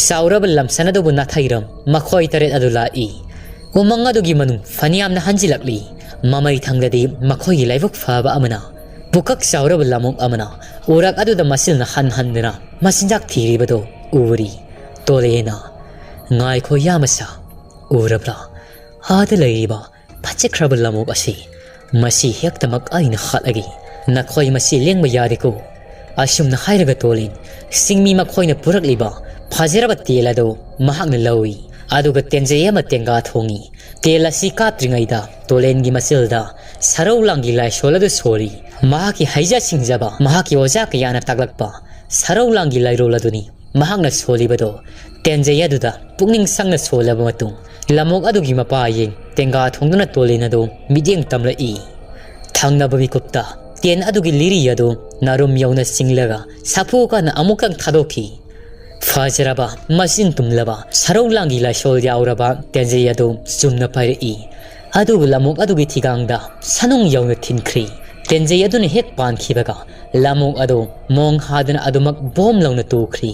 ꯆꯥꯎꯔꯕ ꯂꯝꯁꯟ ꯑꯗꯨꯕꯨ ꯅꯥꯊꯩꯔꯝ ꯃꯈꯣꯏ ꯇꯔꯦꯠ ꯑꯗꯨ ꯂꯥꯛꯏ꯫ ꯎꯃꯪ ꯑꯗꯨꯒꯤ ꯃꯅꯨꯡ ꯐꯅꯌꯥꯝꯅ ꯍꯟꯖꯤꯜꯂꯛꯂꯤ꯫ ꯃꯃꯩ ꯊꯪꯗꯗꯤ ꯃꯈꯣꯏꯒꯤ ꯂꯥꯏꯕꯛ ꯐꯕ ꯑꯃꯅ ꯄꯨꯀꯛ ꯆꯥꯎꯔꯕ ꯂꯃꯣꯛ ꯑꯃꯅ ꯎꯔꯛ ꯑꯗꯨꯗ ꯃꯆꯤꯟꯅ ꯍꯟ ꯍꯟꯗꯨꯅ ꯃꯆꯤꯟꯖꯥꯛ ꯊꯤꯔꯤꯕꯗꯨ ꯎꯔꯤ꯫ ꯇꯣꯂꯦꯅ, "ꯉꯥꯏꯈꯣ ꯌꯥꯃꯁꯥ, ꯎꯔꯕ꯭ꯔꯥ? ꯑꯥꯗ ꯂꯩꯔꯤꯕ ꯐꯠꯖꯈ꯭ꯔꯕ ꯂꯃꯣꯛ ꯑꯁꯤ, ꯃꯁꯤ ꯍꯦꯛꯇꯃꯛ ꯑꯩꯅ ꯍꯥꯠꯂꯒꯦ꯫ ꯅꯈꯣꯏ ꯃꯁꯤ ꯂꯦꯡꯕ ꯌꯥꯗꯦꯀꯣ꯫ ꯑꯁꯨꯝꯅ ꯍꯥꯏꯔꯒ ꯇꯣꯂꯦꯟ ꯆꯤꯡꯃꯤ ꯃꯈꯣꯏꯅ ꯄꯨꯔꯛꯂꯤꯕ ꯐꯖꯔꯕ ꯇꯦꯜ ꯑꯗꯨ ꯃꯍꯥꯛꯅ ꯂꯧꯏ꯫ ꯑꯗꯨꯒ ꯇꯦꯟꯖꯩ ꯑꯃ ꯇꯦꯡꯒꯥ ꯊꯣꯡꯏ꯫ ꯇꯦꯜ ꯑꯁꯤ ꯀꯥꯞꯇ꯭ꯔꯤꯉꯩꯗ ꯇꯣꯂꯦꯟꯒꯤ ꯃꯆꯤꯜꯗ ꯁꯔꯧ ꯂꯥꯡꯒꯤ ꯂꯥꯏꯁꯣꯜ ꯑꯗꯨ ꯁꯣꯜꯂꯤ꯫ ꯃꯍꯥꯛꯀꯤ ꯍꯩꯖ ꯁꯤꯡꯖꯕ, ꯃꯍꯥꯛꯀꯤ ꯑꯣꯖꯥ ꯀꯌꯥꯅ ꯇꯥꯛꯂꯛꯄ ꯁꯔꯧ ꯂꯥꯡꯒꯤ ꯂꯥꯏꯔꯣꯜ ꯑꯗꯨꯅꯤ ꯃꯍꯥꯛꯅ ꯁꯣꯜꯂꯤꯕꯗꯣ꯫ ꯇꯦꯟꯖꯩ ꯑꯗꯨꯗ ꯄꯨꯛꯅꯤꯡ ꯆꯪꯅ ꯁꯣꯜꯂꯕ ꯃꯇꯨꯡ, ꯂꯃꯣꯛ ꯑꯗꯨꯒꯤ ꯃꯄꯥ ꯌꯦꯡ ꯇꯦꯡꯒꯥ ꯊꯣꯡꯗꯨꯅ ꯇꯣꯂꯦꯟ ꯑꯗꯨ ꯃꯤꯠꯌꯦꯡ ꯇꯝꯂꯛꯏ꯫ ꯊꯪꯅꯕ ꯃꯤꯀꯨꯞꯇ ꯇꯦꯟ ꯑꯗꯨꯒꯤ ꯂꯤꯔꯤ ꯑꯗꯨ ꯅꯥꯔꯨꯝ ꯌꯧꯅ ꯆꯤꯡꯂꯒ ꯁꯥꯐꯨ ꯀꯥꯟꯅ ꯑꯃꯨꯛꯇꯪ ꯊꯥꯗꯣꯛꯈꯤ꯫ ꯐꯖꯔꯕ, ꯃꯆꯤꯟ ꯇꯨꯝꯂꯕ, ꯁꯔꯧ ꯂꯥꯡꯒꯤ ꯂꯥꯏꯁꯣꯜ ꯌꯥꯎꯔꯕ ꯇꯦꯟꯖꯩ ꯑꯗꯨ ꯆꯨꯝꯅ ꯄꯥꯏꯔꯛꯏ꯫ ꯑꯗꯨꯒ ꯂꯃꯣꯛ ꯑꯗꯨꯒꯤ ꯊꯤꯒꯥꯡꯗ ꯁꯅꯨꯡ ꯌꯧꯅ ꯊꯤꯟꯈ꯭ꯔꯤ꯫ ꯇꯦꯟꯖꯩ ꯑꯗꯨꯅ ꯍꯦꯛ ꯄꯥꯟꯈꯤꯕꯒ ꯂꯃꯣꯛ ꯑꯗꯨ ꯃꯣꯡ ꯍꯥꯗꯨꯅ ꯑꯗꯨꯃꯛ ꯕꯣꯝ ꯂꯧꯅ ꯇꯨꯈ꯭ꯔꯤ꯫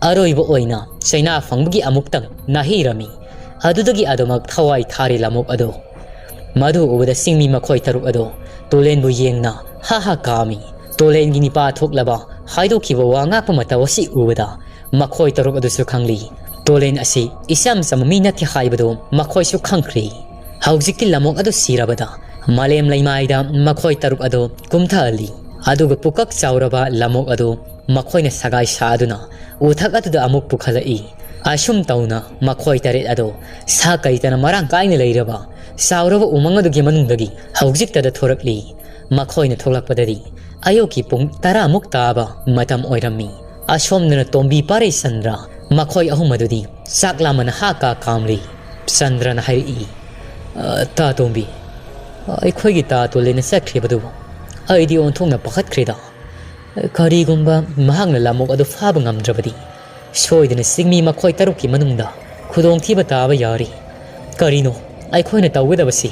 ꯑꯔꯣꯏꯕ ꯑꯣꯏꯅ ꯆꯩꯅꯥ ꯐꯪꯕꯒꯤ ꯑꯃꯨꯛꯇꯪ ꯅꯥꯍꯩꯔꯝꯃꯤ꯫ ꯑꯗꯨꯗꯒꯤ ꯑꯗꯨꯃꯛ ꯊꯋꯥꯏ ꯊꯥꯔꯤ ꯂꯃꯣꯛ ꯑꯗꯨ꯫ ꯃꯗꯨ ꯎꯕꯗ ꯆꯤꯡꯃꯤ ꯃꯈꯣꯏ ꯇꯔꯨꯛ ꯑꯗꯨ ꯇꯣꯂꯦꯟꯕꯨ ꯌꯦꯡꯅ ꯍꯥ ꯍꯥ ꯀꯥꯝꯃꯤ꯫ ꯇꯣꯂꯦꯟꯒꯤ ꯅꯤꯄꯥ ꯊꯣꯛꯂꯕ ꯍꯥꯏꯗꯣꯛꯈꯤꯕ ꯋꯥ ꯉꯥꯛꯄ ꯃꯇꯧ ꯑꯁꯤ ꯎꯕꯗ ꯃꯈꯣꯏ ꯇꯔꯨꯛ ꯑꯗꯨꯁꯨ ꯈꯪꯂꯤ꯫ ꯇꯣꯂꯦꯟ ꯑꯁꯤ ꯏꯆꯝ ꯆꯝꯕ ꯃꯤ ꯅꯠꯇꯦ ꯍꯥꯏꯕꯗꯨ ꯃꯈꯣꯏꯁꯨ ꯈꯪꯈ꯭ꯔꯤ꯫ ꯍꯧꯖꯤꯛꯇꯤ ꯂꯃꯣꯛ ꯑꯗꯨ ꯁꯤꯔꯕꯗ ꯃꯥꯂꯦꯝ ꯂꯩꯃꯥꯏꯗ ꯃꯈꯣꯏ ꯇꯔꯨꯛ ꯑꯗꯨ ꯀꯨꯝꯊꯍꯜꯂꯤ꯫ ꯑꯗꯨꯒ ꯄꯨꯀꯛ ꯆꯥꯎꯔꯕ ꯂꯃꯣꯛ ꯑꯗꯨ ꯃꯈꯣꯏꯅ ꯁꯒꯥꯏ ꯁꯥꯗꯨꯅ ꯎꯊꯛ ꯑꯗꯨꯗ ꯑꯃꯨꯛ ꯄꯨꯈꯠꯂꯛꯏ꯫ ꯑꯁꯨꯝ ꯇꯧꯅ ꯃꯈꯣꯏ ꯇꯔꯦꯠ ꯑꯗꯨ ꯁꯥ ꯀꯩꯇꯅ ꯃꯔꯥꯡ ꯀꯥꯏꯅ ꯂꯩꯔꯕ ꯆꯥꯎꯔꯕ ꯎꯃꯪ ꯑꯗꯨꯒꯤ ꯃꯅꯨꯡꯗꯒꯤ ꯍꯧꯖꯤꯛꯇꯗ ꯊꯣꯔꯛꯂꯤ꯫ ꯃꯈꯣꯏꯅ ꯊꯣꯛꯂꯛꯄꯗꯗꯤ ꯑꯌꯨꯛꯀꯤ ꯄꯨꯡ ꯇꯔꯥꯃꯨꯛ ꯇꯥꯕ ꯃꯇꯝ ꯑꯣꯏꯔꯝꯃꯤ꯫ ꯑꯁꯣꯝꯗꯅ ꯇꯣꯝꯕꯤ ꯄꯥꯔꯩ ꯆꯟꯗ꯭ꯔ ꯃꯈꯣꯏ ꯑꯍꯨꯝ ꯑꯗꯨꯗꯤ ꯆꯥꯛ ꯂꯥꯝꯃꯅ ꯍꯥ ꯀꯥ ꯀꯥꯝꯂꯤ꯫ ꯆꯟꯗ꯭ꯔꯅ ꯍꯥꯏꯔꯛꯏ, "ꯑ, ꯇꯥ ꯇꯣꯝꯕꯤ, ꯑꯩꯈꯣꯏꯒꯤ ꯇꯥ ꯇꯣꯂꯦꯟꯅ ꯆꯠꯈ꯭ꯔꯤꯕꯗꯨꯕꯨ ꯑꯩꯗꯤ ꯑꯣꯟꯊꯣꯛꯅ ꯄꯥꯈꯠꯈ꯭ꯔꯦꯗ꯫ ꯀꯔꯤꯒꯨꯝꯕ ꯃꯍꯥꯛꯅ ꯂꯃꯣꯛ ꯑꯗꯨ ꯐꯥꯕ ꯉꯝꯗ꯭ꯔꯕꯗꯤ ꯁꯣꯏꯗꯅ ꯆꯤꯡꯃꯤ ꯃꯈꯣꯏ ꯇꯔꯨꯛꯀꯤ ꯃꯅꯨꯡꯗ ꯈꯨꯗꯣꯡꯊꯤꯕ ꯇꯥꯕ ꯌꯥꯔꯤ꯫ ꯀꯔꯤꯅꯣ ꯑꯩꯈꯣꯏꯅ ꯇꯧꯒꯗꯕꯁꯤ?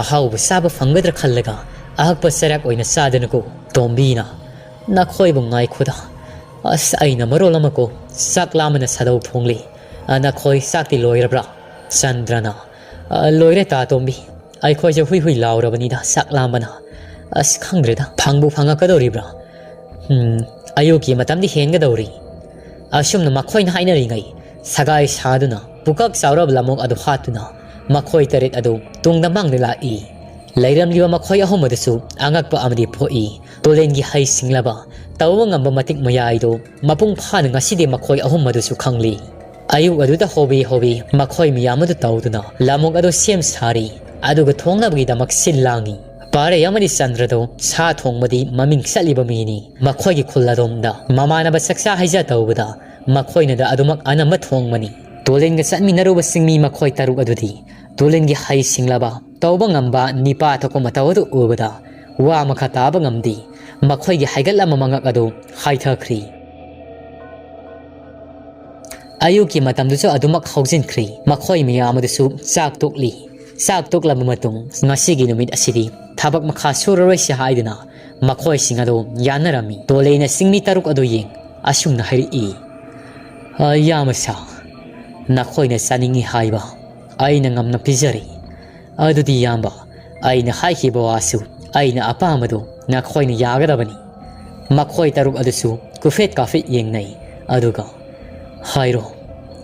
ꯑꯍꯥꯎꯕ ꯆꯥꯕ ꯐꯪꯒꯗ꯭ꯔꯥ ꯈꯜꯂꯒ ꯑꯍꯛꯄ ꯆꯩꯔꯥꯛ ꯑꯣꯏꯅ ꯆꯥꯗꯅꯀꯣ?" ꯇꯣꯝꯕꯤꯅ, "ꯅꯈꯣꯏꯕꯨ ꯉꯥꯏꯈꯣꯗ꯫ ꯑꯁ, ꯑꯩꯅ ꯃꯔꯣꯜ ꯑꯃꯀꯣ ꯆꯥꯛ ꯂꯥꯝꯕꯅ ꯁꯥꯗꯧ ꯊꯣꯡꯂꯤ꯫ ꯑ, ꯅꯈꯣꯏ ꯆꯥꯛꯇꯤ ꯂꯣꯏꯔꯕ꯭ꯔꯥ?" ꯆꯟꯗ꯭ꯔꯅ, "ꯑ, ꯂꯣꯏꯔꯦ ꯇꯥ ꯇꯣꯝꯕꯤ꯫ ꯑꯩꯈꯣꯏꯁꯦ ꯍꯨꯏ ꯍꯨꯏ ꯂꯥꯎꯔꯕꯅꯤꯗ, ꯆꯥꯛ ꯂꯥꯝꯕꯅ꯫ ꯑꯁ, ꯈꯪꯗ꯭ꯔꯦꯗ, ꯐꯪꯕꯨ ꯐꯪꯉꯛꯀꯗꯧꯔꯤꯕ꯭ꯔꯥ? ꯎꯝ, ꯑꯌꯨꯛꯀꯤ ꯃꯇꯝꯗꯤ ꯍꯦꯟꯒꯗꯧꯔꯤ꯫ ꯑꯁꯨꯝꯅ ꯃꯈꯣꯏꯅ ꯍꯥꯏꯅꯔꯤꯉꯩ, ꯁꯒꯥꯏ ꯁꯥꯗꯨꯅ ꯄꯨꯀꯛ ꯆꯥꯎꯔꯕ ꯂꯃꯣꯛ ꯑꯗꯨ ꯍꯥꯠꯇꯨꯅ ꯃꯈꯣꯏ ꯇꯔꯦꯠ ꯑꯗꯨ ꯇꯨꯡꯗ ꯃꯥꯡꯗ ꯂꯥꯛꯏ꯫ ꯂꯩꯔꯝꯂꯤꯕ ꯃꯈꯣꯏ ꯑꯍꯨꯝ ꯑꯗꯨꯁꯨ ꯑꯉꯛꯄ ꯑꯃꯗꯤ ꯄꯣꯛꯏ꯫ ꯇꯨꯂꯦꯟꯒꯤ ꯍꯩ ꯁꯤꯡꯂꯕ, ꯇꯧꯕ ꯉꯝꯕ ꯃꯇꯤꯛ ꯃꯌꯥꯏꯗꯨ ꯃꯄꯨꯡ ꯐꯥꯅ ꯉꯁꯤꯗꯤ ꯃꯈꯣꯏ ꯑꯍꯨꯝ ꯑꯗꯨꯁꯨ ꯈꯪꯂꯤ꯫ ꯑꯌꯨꯛ ꯑꯗꯨꯗ ꯍꯣꯕꯤ ꯍꯣꯕꯤ ꯃꯈꯣꯏ ꯃꯌꯥꯝ ꯑꯗꯨ ꯇꯧꯗꯨꯅ ꯂꯃꯣꯛ ꯑꯗꯨ ꯁꯦꯝ ꯁꯥꯔꯤ꯫ ꯑꯗꯨꯒ ꯊꯣꯡꯅꯕꯒꯤꯗꯃꯛ ꯁꯤꯜ ꯂꯥꯡꯉꯤ꯫ ꯄꯥꯔꯦ ꯑꯃꯗꯤ ꯆꯟꯗ꯭ꯔꯗꯣ ꯁꯥ ꯊꯣꯡꯕꯗꯤ ꯃꯃꯤꯡ ꯆꯠꯂꯤꯕ ꯃꯤꯅꯤ꯫ ꯃꯈꯣꯏꯒꯤ ꯈꯨꯜ ꯑꯗꯣꯝꯗ ꯃꯃꯥꯟꯅꯕ ꯆꯥꯛꯆꯥ ꯍꯩꯖ ꯇꯧꯕꯗ ꯃꯈꯣꯏꯅꯗ ꯑꯗꯨꯃꯛ ꯑꯅꯝꯕ ꯊꯣꯡꯕꯅꯤ꯫ ꯇꯨꯂꯦꯟꯒ ꯆꯠꯃꯤꯟꯅꯔꯨꯕ ꯆꯤꯡꯃꯤ ꯃꯈꯣꯏ ꯇꯔꯨꯛ ꯑꯗꯨꯗꯤ ꯇꯨꯂꯦꯟꯒꯤ ꯍꯩ ꯁꯤꯡꯂꯕ, ꯇꯧꯕ ꯉꯝꯕ ꯅꯤꯄꯥ ꯊꯣꯛꯄ ꯃꯇꯧ ꯑꯗꯨ ꯎꯕꯗ ꯋꯥ ꯃꯈꯥ ꯇꯥꯕ ꯉꯝꯗꯦ꯫ ꯃꯈꯣꯏꯒꯤ ꯍꯩꯒꯠꯂꯝꯕ ꯃꯉꯛ ꯑꯗꯨ ꯍꯥꯏꯊꯈ꯭ꯔꯤ꯫ ꯑꯌꯨꯛꯀꯤ ꯃꯇꯝꯗꯨꯁꯨ ꯑꯗꯨꯃꯛ ꯍꯧꯖꯤꯟꯈ꯭ꯔꯤ꯫ ꯃꯈꯣꯏ ꯃꯌꯥꯝ ꯑꯗꯨꯁꯨ ꯆꯥꯛ ꯇꯣꯛꯂꯤ꯫ ꯆꯥꯛ ꯇꯣꯛꯂꯕ ꯃꯇꯨꯡ ꯉꯁꯤꯒꯤ ꯅꯨꯃꯤꯠ ꯑꯁꯤꯗꯤ ꯊꯕꯛ ꯃꯈꯥ ꯁꯨꯔꯔꯣꯏꯁꯤ ꯍꯥꯏꯗꯨꯅ ꯃꯈꯣꯏꯁꯤꯡ ꯑꯗꯨ ꯌꯥꯅꯔꯝꯃꯤ꯫ ꯇꯣꯂꯦꯅ ꯆꯤꯡꯃꯤ ꯇꯔꯨꯛ ꯑꯗꯨ ꯌꯦꯡ ꯑꯁꯨꯝꯅ ꯍꯥꯏꯔꯛꯏ, "ꯑ, ꯏꯌꯥꯝꯕꯁꯥ, ꯅꯈꯣꯏꯅ ꯆꯥꯅꯤꯡꯏ ꯍꯥꯏꯕ ꯑꯩꯅ ꯉꯝꯅ ꯄꯤꯖꯔꯤ꯫ ꯑꯗꯨꯗꯤ ꯏꯌꯥꯝꯕ, ꯑꯩꯅ ꯍꯥꯏꯈꯤꯕ ꯋꯥꯁꯨ ꯑꯩꯅ ꯑꯄꯥꯝꯕꯗꯨ ꯅꯈꯣꯏꯅ ꯌꯥꯒꯗꯕꯅꯤ꯫" ꯃꯈꯣꯏ ꯇꯔꯨꯛ ꯑꯗꯨꯁꯨ ꯀꯨꯐꯦꯠ ꯀꯥꯐꯦꯠ ꯌꯦꯡꯅꯩ꯫ ꯑꯗꯨꯒ, "ꯍꯥꯏꯔꯣ,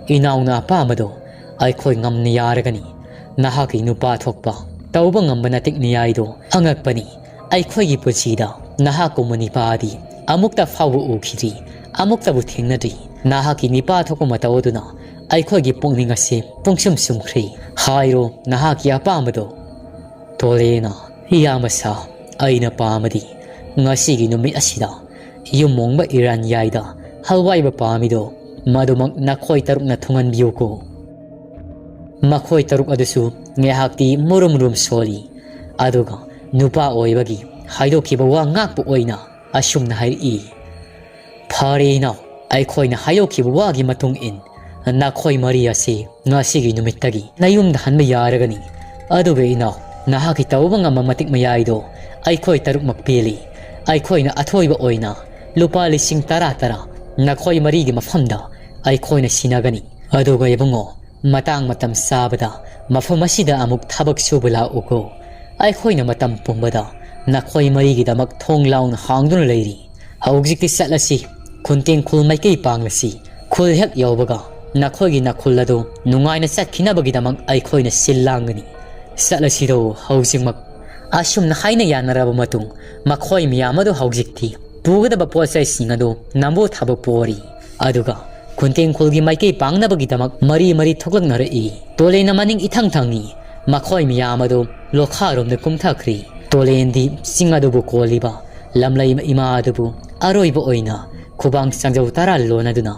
ꯏꯅꯥꯎꯅ ꯑꯄꯥꯝꯕꯗꯣ ꯑꯩꯈꯣꯏ ꯉꯝꯅ ꯌꯥꯔꯒꯅꯤ꯫ ꯅꯍꯥꯛꯀꯤ ꯅꯨꯄꯥ ꯊꯣꯛꯄ, ꯇꯧꯕ ꯉꯝꯕ ꯅꯇꯤꯛ ꯅꯤꯌꯥꯏꯗꯣ ꯑꯉꯛꯄꯅꯤ꯫ ꯑꯩꯈꯣꯏꯒꯤ ꯄꯨꯟꯁꯤꯗ ꯅꯍꯥꯛꯀꯨꯝꯕ ꯅꯤꯄꯥꯗꯤ ꯑꯃꯨꯛꯇ ꯐꯥꯎꯕ ꯎꯈꯤꯗ꯭ꯔꯤ, ꯑꯃꯨꯛꯇꯕꯨ ꯊꯦꯡꯅꯗ꯭ꯔꯤ꯫ ꯅꯍꯥꯛꯀꯤ ꯅꯤꯄꯥ ꯊꯣꯛꯄ ꯃꯇꯧ ꯑꯗꯨꯅ ꯑꯩꯈꯣꯏꯒꯤ ꯄꯨꯛꯅꯤꯡ ꯑꯁꯤ ꯄꯨꯡꯁꯨꯝ ꯁꯨꯝꯈ꯭ꯔꯦ꯫ ꯍꯥꯏꯔꯣ ꯅꯍꯥꯛꯀꯤ ꯑꯄꯥꯝꯕꯗꯣ꯫" ꯇꯣꯂꯦꯅ, "ꯏꯌꯥꯝꯕ ꯁꯥ, ꯑꯩꯅ ꯄꯥꯝꯕꯗꯤ ꯉꯁꯤꯒꯤ ꯅꯨꯃꯤꯠ ꯑꯁꯤꯗ ꯌꯨꯝ ꯃꯣꯡꯕ ꯏꯔꯥꯟ ꯌꯥꯏꯗ ꯍꯜꯋꯥꯏꯕ ꯄꯥꯝꯃꯤꯗꯣ, ꯃꯗꯨꯃꯛ ꯅꯈꯣꯏ ꯇꯔꯨꯛꯅ ꯊꯨꯡꯍꯟꯕꯤꯌꯨꯀꯣ꯫" ꯃꯈꯣꯏ ꯇꯔꯨꯛ ꯑꯗꯨꯁꯨ ꯉꯥꯏꯍꯥꯛꯇꯤ ꯃꯨꯔꯨꯝ ꯃꯨꯔꯨꯝ ꯁꯣꯜꯂꯤ꯫ ꯑꯗꯨꯒ ꯅꯨꯄꯥ ꯑꯣꯏꯕꯒꯤ ꯍꯥꯏꯗꯣꯛꯈꯤꯕ ꯋꯥ ꯉꯥꯛꯄ ꯑꯣꯏꯅ ꯑꯁꯨꯝꯅ ꯍꯥꯏꯔꯛꯏ, "ꯐꯔꯦ ꯏꯅꯥꯎ, ꯑꯩꯈꯣꯏꯅ ꯍꯥꯏꯗꯣꯛꯈꯤꯕ ꯋꯥꯒꯤ ꯃꯇꯨꯡ ꯏꯟ ꯅꯈꯣꯏ ꯃꯔꯤ ꯑꯁꯤ ꯉꯁꯤꯒꯤ ꯅꯨꯃꯤꯠꯇꯒꯤ ꯅꯌꯨꯝꯗ ꯍꯟꯕ ꯌꯥꯔꯒꯅꯤ꯫ ꯑꯗꯨꯒ ꯏꯅꯥꯎ, ꯅꯍꯥꯛꯀꯤ ꯇꯧꯕ ꯉꯝꯕ ꯃꯇꯤꯛ ꯃꯌꯥꯏꯗꯣ ꯑꯩꯈꯣꯏ ꯇꯔꯨꯛꯃꯛ ꯄꯦꯜꯂꯤ꯫ ꯑꯩꯈꯣꯏꯅ ꯑꯊꯣꯏꯕ ꯑꯣꯏꯅ ꯂꯨꯄꯥ ꯂꯤꯁꯤꯡ ꯇꯔꯥ ꯇꯔꯥ ꯅꯈꯣꯏ ꯃꯔꯤꯒꯤ ꯃꯐꯝꯗ ꯑꯩꯈꯣꯏꯅ ꯁꯤꯟꯅꯒꯅꯤ꯫ ꯑꯗꯨꯒ ꯏꯕꯨꯡꯉꯣ, ꯃꯇꯥꯡ ꯃꯇꯝ ꯆꯥꯕꯗ ꯃꯐꯝ ꯑꯁꯤꯗ ꯑꯃꯨꯛ ꯊꯕꯛ ꯁꯨꯕ ꯂꯥꯛꯎꯀꯣ꯫ ꯑꯩꯈꯣꯏꯅ ꯃꯇꯝ ꯄꯨꯝꯕꯗ ꯅꯈꯣꯏ ꯃꯔꯤꯒꯤꯗꯃꯛ ꯊꯣꯡ ꯂꯥꯎꯅ ꯍꯥꯡꯗꯨꯅ ꯂꯩꯔꯤ꯫ ꯍꯧꯖꯤꯛꯇꯤ ꯆꯠꯂꯁꯤ, ꯈꯨꯟꯇꯦꯡꯈꯨꯜ ꯃꯥꯏꯀꯩ ꯄꯥꯡꯂꯁꯤ꯫ ꯈꯨꯜ ꯍꯦꯛ ꯌꯧꯕꯒ ꯅꯈꯣꯏꯒꯤ ꯅꯈꯨꯜ ꯑꯗꯨ ꯅꯨꯡꯉꯥꯏꯅ ꯆꯠꯈꯤꯅꯕꯒꯤꯗꯃꯛ ꯑꯩꯈꯣꯏꯅ ꯁꯤꯜ ꯂꯥꯡꯒꯅꯤ꯫ ꯆꯠꯂꯁꯤꯔꯣ ꯍꯧꯖꯤꯛꯃꯛ? ꯑꯁꯨꯝꯅ ꯍꯥꯏꯅ ꯌꯥꯅꯔꯕ ꯃꯇꯨꯡ, ꯃꯈꯣꯏ ꯃꯌꯥꯝ ꯑꯗꯨ ꯍꯧꯖꯤꯛꯇꯤ ꯄꯨꯒꯗꯕ ꯄꯣꯠ ꯆꯩꯁꯤꯡ ꯑꯗꯨ ꯅꯝꯕꯣ ꯊꯥꯕ ꯄꯣꯔꯤ꯫ ꯑꯗꯨꯒ ꯈꯨꯟꯇꯦꯡꯈꯨꯜꯒꯤ ꯃꯥꯏꯀꯩ ꯄꯥꯡꯅꯕꯒꯤꯗꯃꯛ ꯃꯔꯤ ꯃꯔꯤ ꯊꯣꯛꯂꯛꯅꯔꯛꯏ꯫ ꯇꯣꯂꯦꯟꯅ ꯃꯅꯤꯡ ꯏꯊꯪ ꯊꯪꯉꯤ꯫ ꯃꯈꯣꯏ ꯃꯌꯥꯝ ꯑꯗꯨ ꯂꯣꯈꯥꯔꯣꯝꯗ ꯀꯨꯝꯊꯈ꯭ꯔꯤ꯫ ꯇꯣꯂꯦꯟꯗꯤ ꯆꯤꯡ ꯑꯗꯨꯕꯨ ꯀꯣꯜꯂꯤꯕ ꯂꯝꯂꯩ ꯏꯃꯥ ꯑꯗꯨꯕꯨ ꯑꯔꯣꯏꯕ ꯑꯣꯏꯅ ꯈꯨꯕꯥꯡ ꯆꯥꯡꯖꯧ ꯇꯔꯥ ꯂꯣꯟꯅꯗꯨꯅ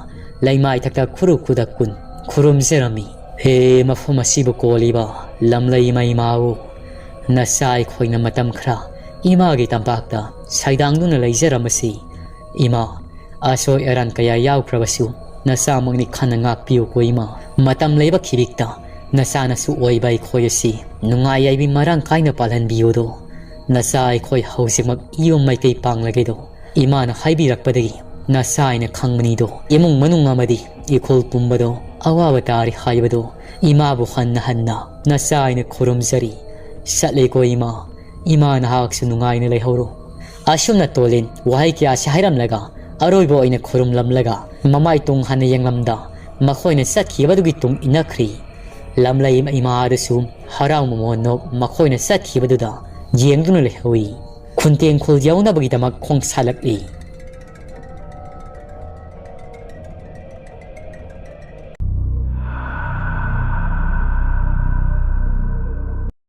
ꯂꯩꯃꯥꯏꯊꯛꯇ ꯈꯨꯔꯨ ꯈꯨꯗꯛ ꯀꯨꯟ ꯈꯨꯔꯨꯝꯖꯔꯝꯃꯤ꯫ ꯍꯦ ꯃꯐꯝ ꯑꯁꯤꯕꯨ ꯀꯣꯜꯂꯤꯕ ꯂꯝꯂꯩ ꯏꯃꯥ ꯏꯃꯥꯕꯨ, ꯅꯆꯥ ꯑꯩꯈꯣꯏꯅ ꯃꯇꯝ ꯈꯔ ꯏꯃꯥꯒꯤ ꯇꯝꯄꯥꯛꯇ ꯁꯩꯗꯥꯡꯗꯨꯅ ꯂꯩꯖꯔꯝꯃꯁꯤ꯫ ꯏꯃꯥ, ꯑꯁꯣꯏ ꯑꯔꯥꯟ ꯀꯌꯥ ꯌꯥꯎꯈ꯭ꯔꯕꯁꯨ ꯅꯆꯥꯃꯛꯅꯤ ꯈꯟꯅ ꯉꯥꯛꯄꯤꯌꯨꯀꯣ ꯏꯃꯥ꯫ ꯃꯇꯝ ꯂꯩꯕ ꯈꯤꯕꯤꯛꯇ ꯅꯆꯥꯅꯁꯨ ꯑꯣꯏꯕ ꯑꯩꯈꯣꯏ ꯑꯁꯤ ꯅꯨꯡꯉꯥꯏ ꯌꯥꯏꯕꯤ ꯃꯔꯥꯡ ꯀꯥꯏꯅ ꯄꯥꯜꯍꯟꯕꯤꯌꯨꯗꯣ꯫ ꯅꯆꯥ ꯑꯩꯈꯣꯏ ꯍꯧꯖꯤꯛꯃꯛ ꯌꯨꯝ ꯃꯥꯏꯀꯩ ꯄꯥꯡꯂꯒꯦꯗꯣ꯫ ꯏꯃꯥꯅ ꯍꯥꯏꯕꯤꯔꯛꯄꯗꯒꯤ ꯅꯆꯥ ꯑꯩꯅ ꯈꯪꯕꯅꯤꯗꯣ꯫ ꯏꯃꯨꯡ ꯃꯅꯨꯡ ꯑꯃꯗꯤ ꯏꯈꯣꯜ ꯄꯨꯝꯕꯗꯣ ꯑꯋꯥꯕ ꯇꯥꯔꯤ ꯍꯥꯏꯕꯗꯣ ꯏꯃꯥꯕꯨ ꯍꯟꯅ ꯍꯟꯅ ꯅꯆꯥ ꯑꯩꯅ ꯈꯨꯔꯨꯝꯖꯔꯤ꯫ ꯆꯠꯂꯦꯀꯣ ꯏꯃꯥ꯫ ꯏꯃꯥ ꯅꯍꯥꯛꯁꯨ ꯅꯨꯡꯉꯥꯏꯅ ꯂꯩꯍꯧꯔꯣ꯫ ꯑꯁꯨꯝꯅ ꯇꯣꯂꯤꯟ ꯋꯥꯍꯩ ꯀꯌꯥꯁꯤ ꯍꯥꯏꯔꯝꯂꯒ ꯑꯔꯣꯏꯕ ꯑꯣꯏꯅ ꯈꯨꯔꯨꯝꯂꯝꯂꯒ ꯃꯃꯥꯏ ꯇꯨꯡ ꯍꯟꯅ ꯌꯦꯡꯂꯝꯗ ꯃꯈꯣꯏꯅ ꯆꯠꯈꯤꯕꯗꯨꯒꯤ ꯇꯨꯡ ꯏꯟꯅꯈ꯭ꯔꯤ꯫ ꯂꯝꯂꯩ ꯏꯃꯥ ꯑꯗꯨꯁꯨ ꯍꯔꯥꯎ ꯃꯃꯣꯟ ꯅꯣꯛ ꯃꯈꯣꯏꯅ ꯆꯠꯈꯤꯕꯗꯨꯗ ꯌꯦꯡꯗꯨꯅ ꯂꯩꯍꯧꯏ꯫ ꯈꯨꯟꯇꯦꯡꯈꯨꯜ ꯌꯧꯅꯕꯒꯤꯗꯃꯛ ꯈꯣꯡꯁꯥꯜꯂꯛꯂꯤ꯫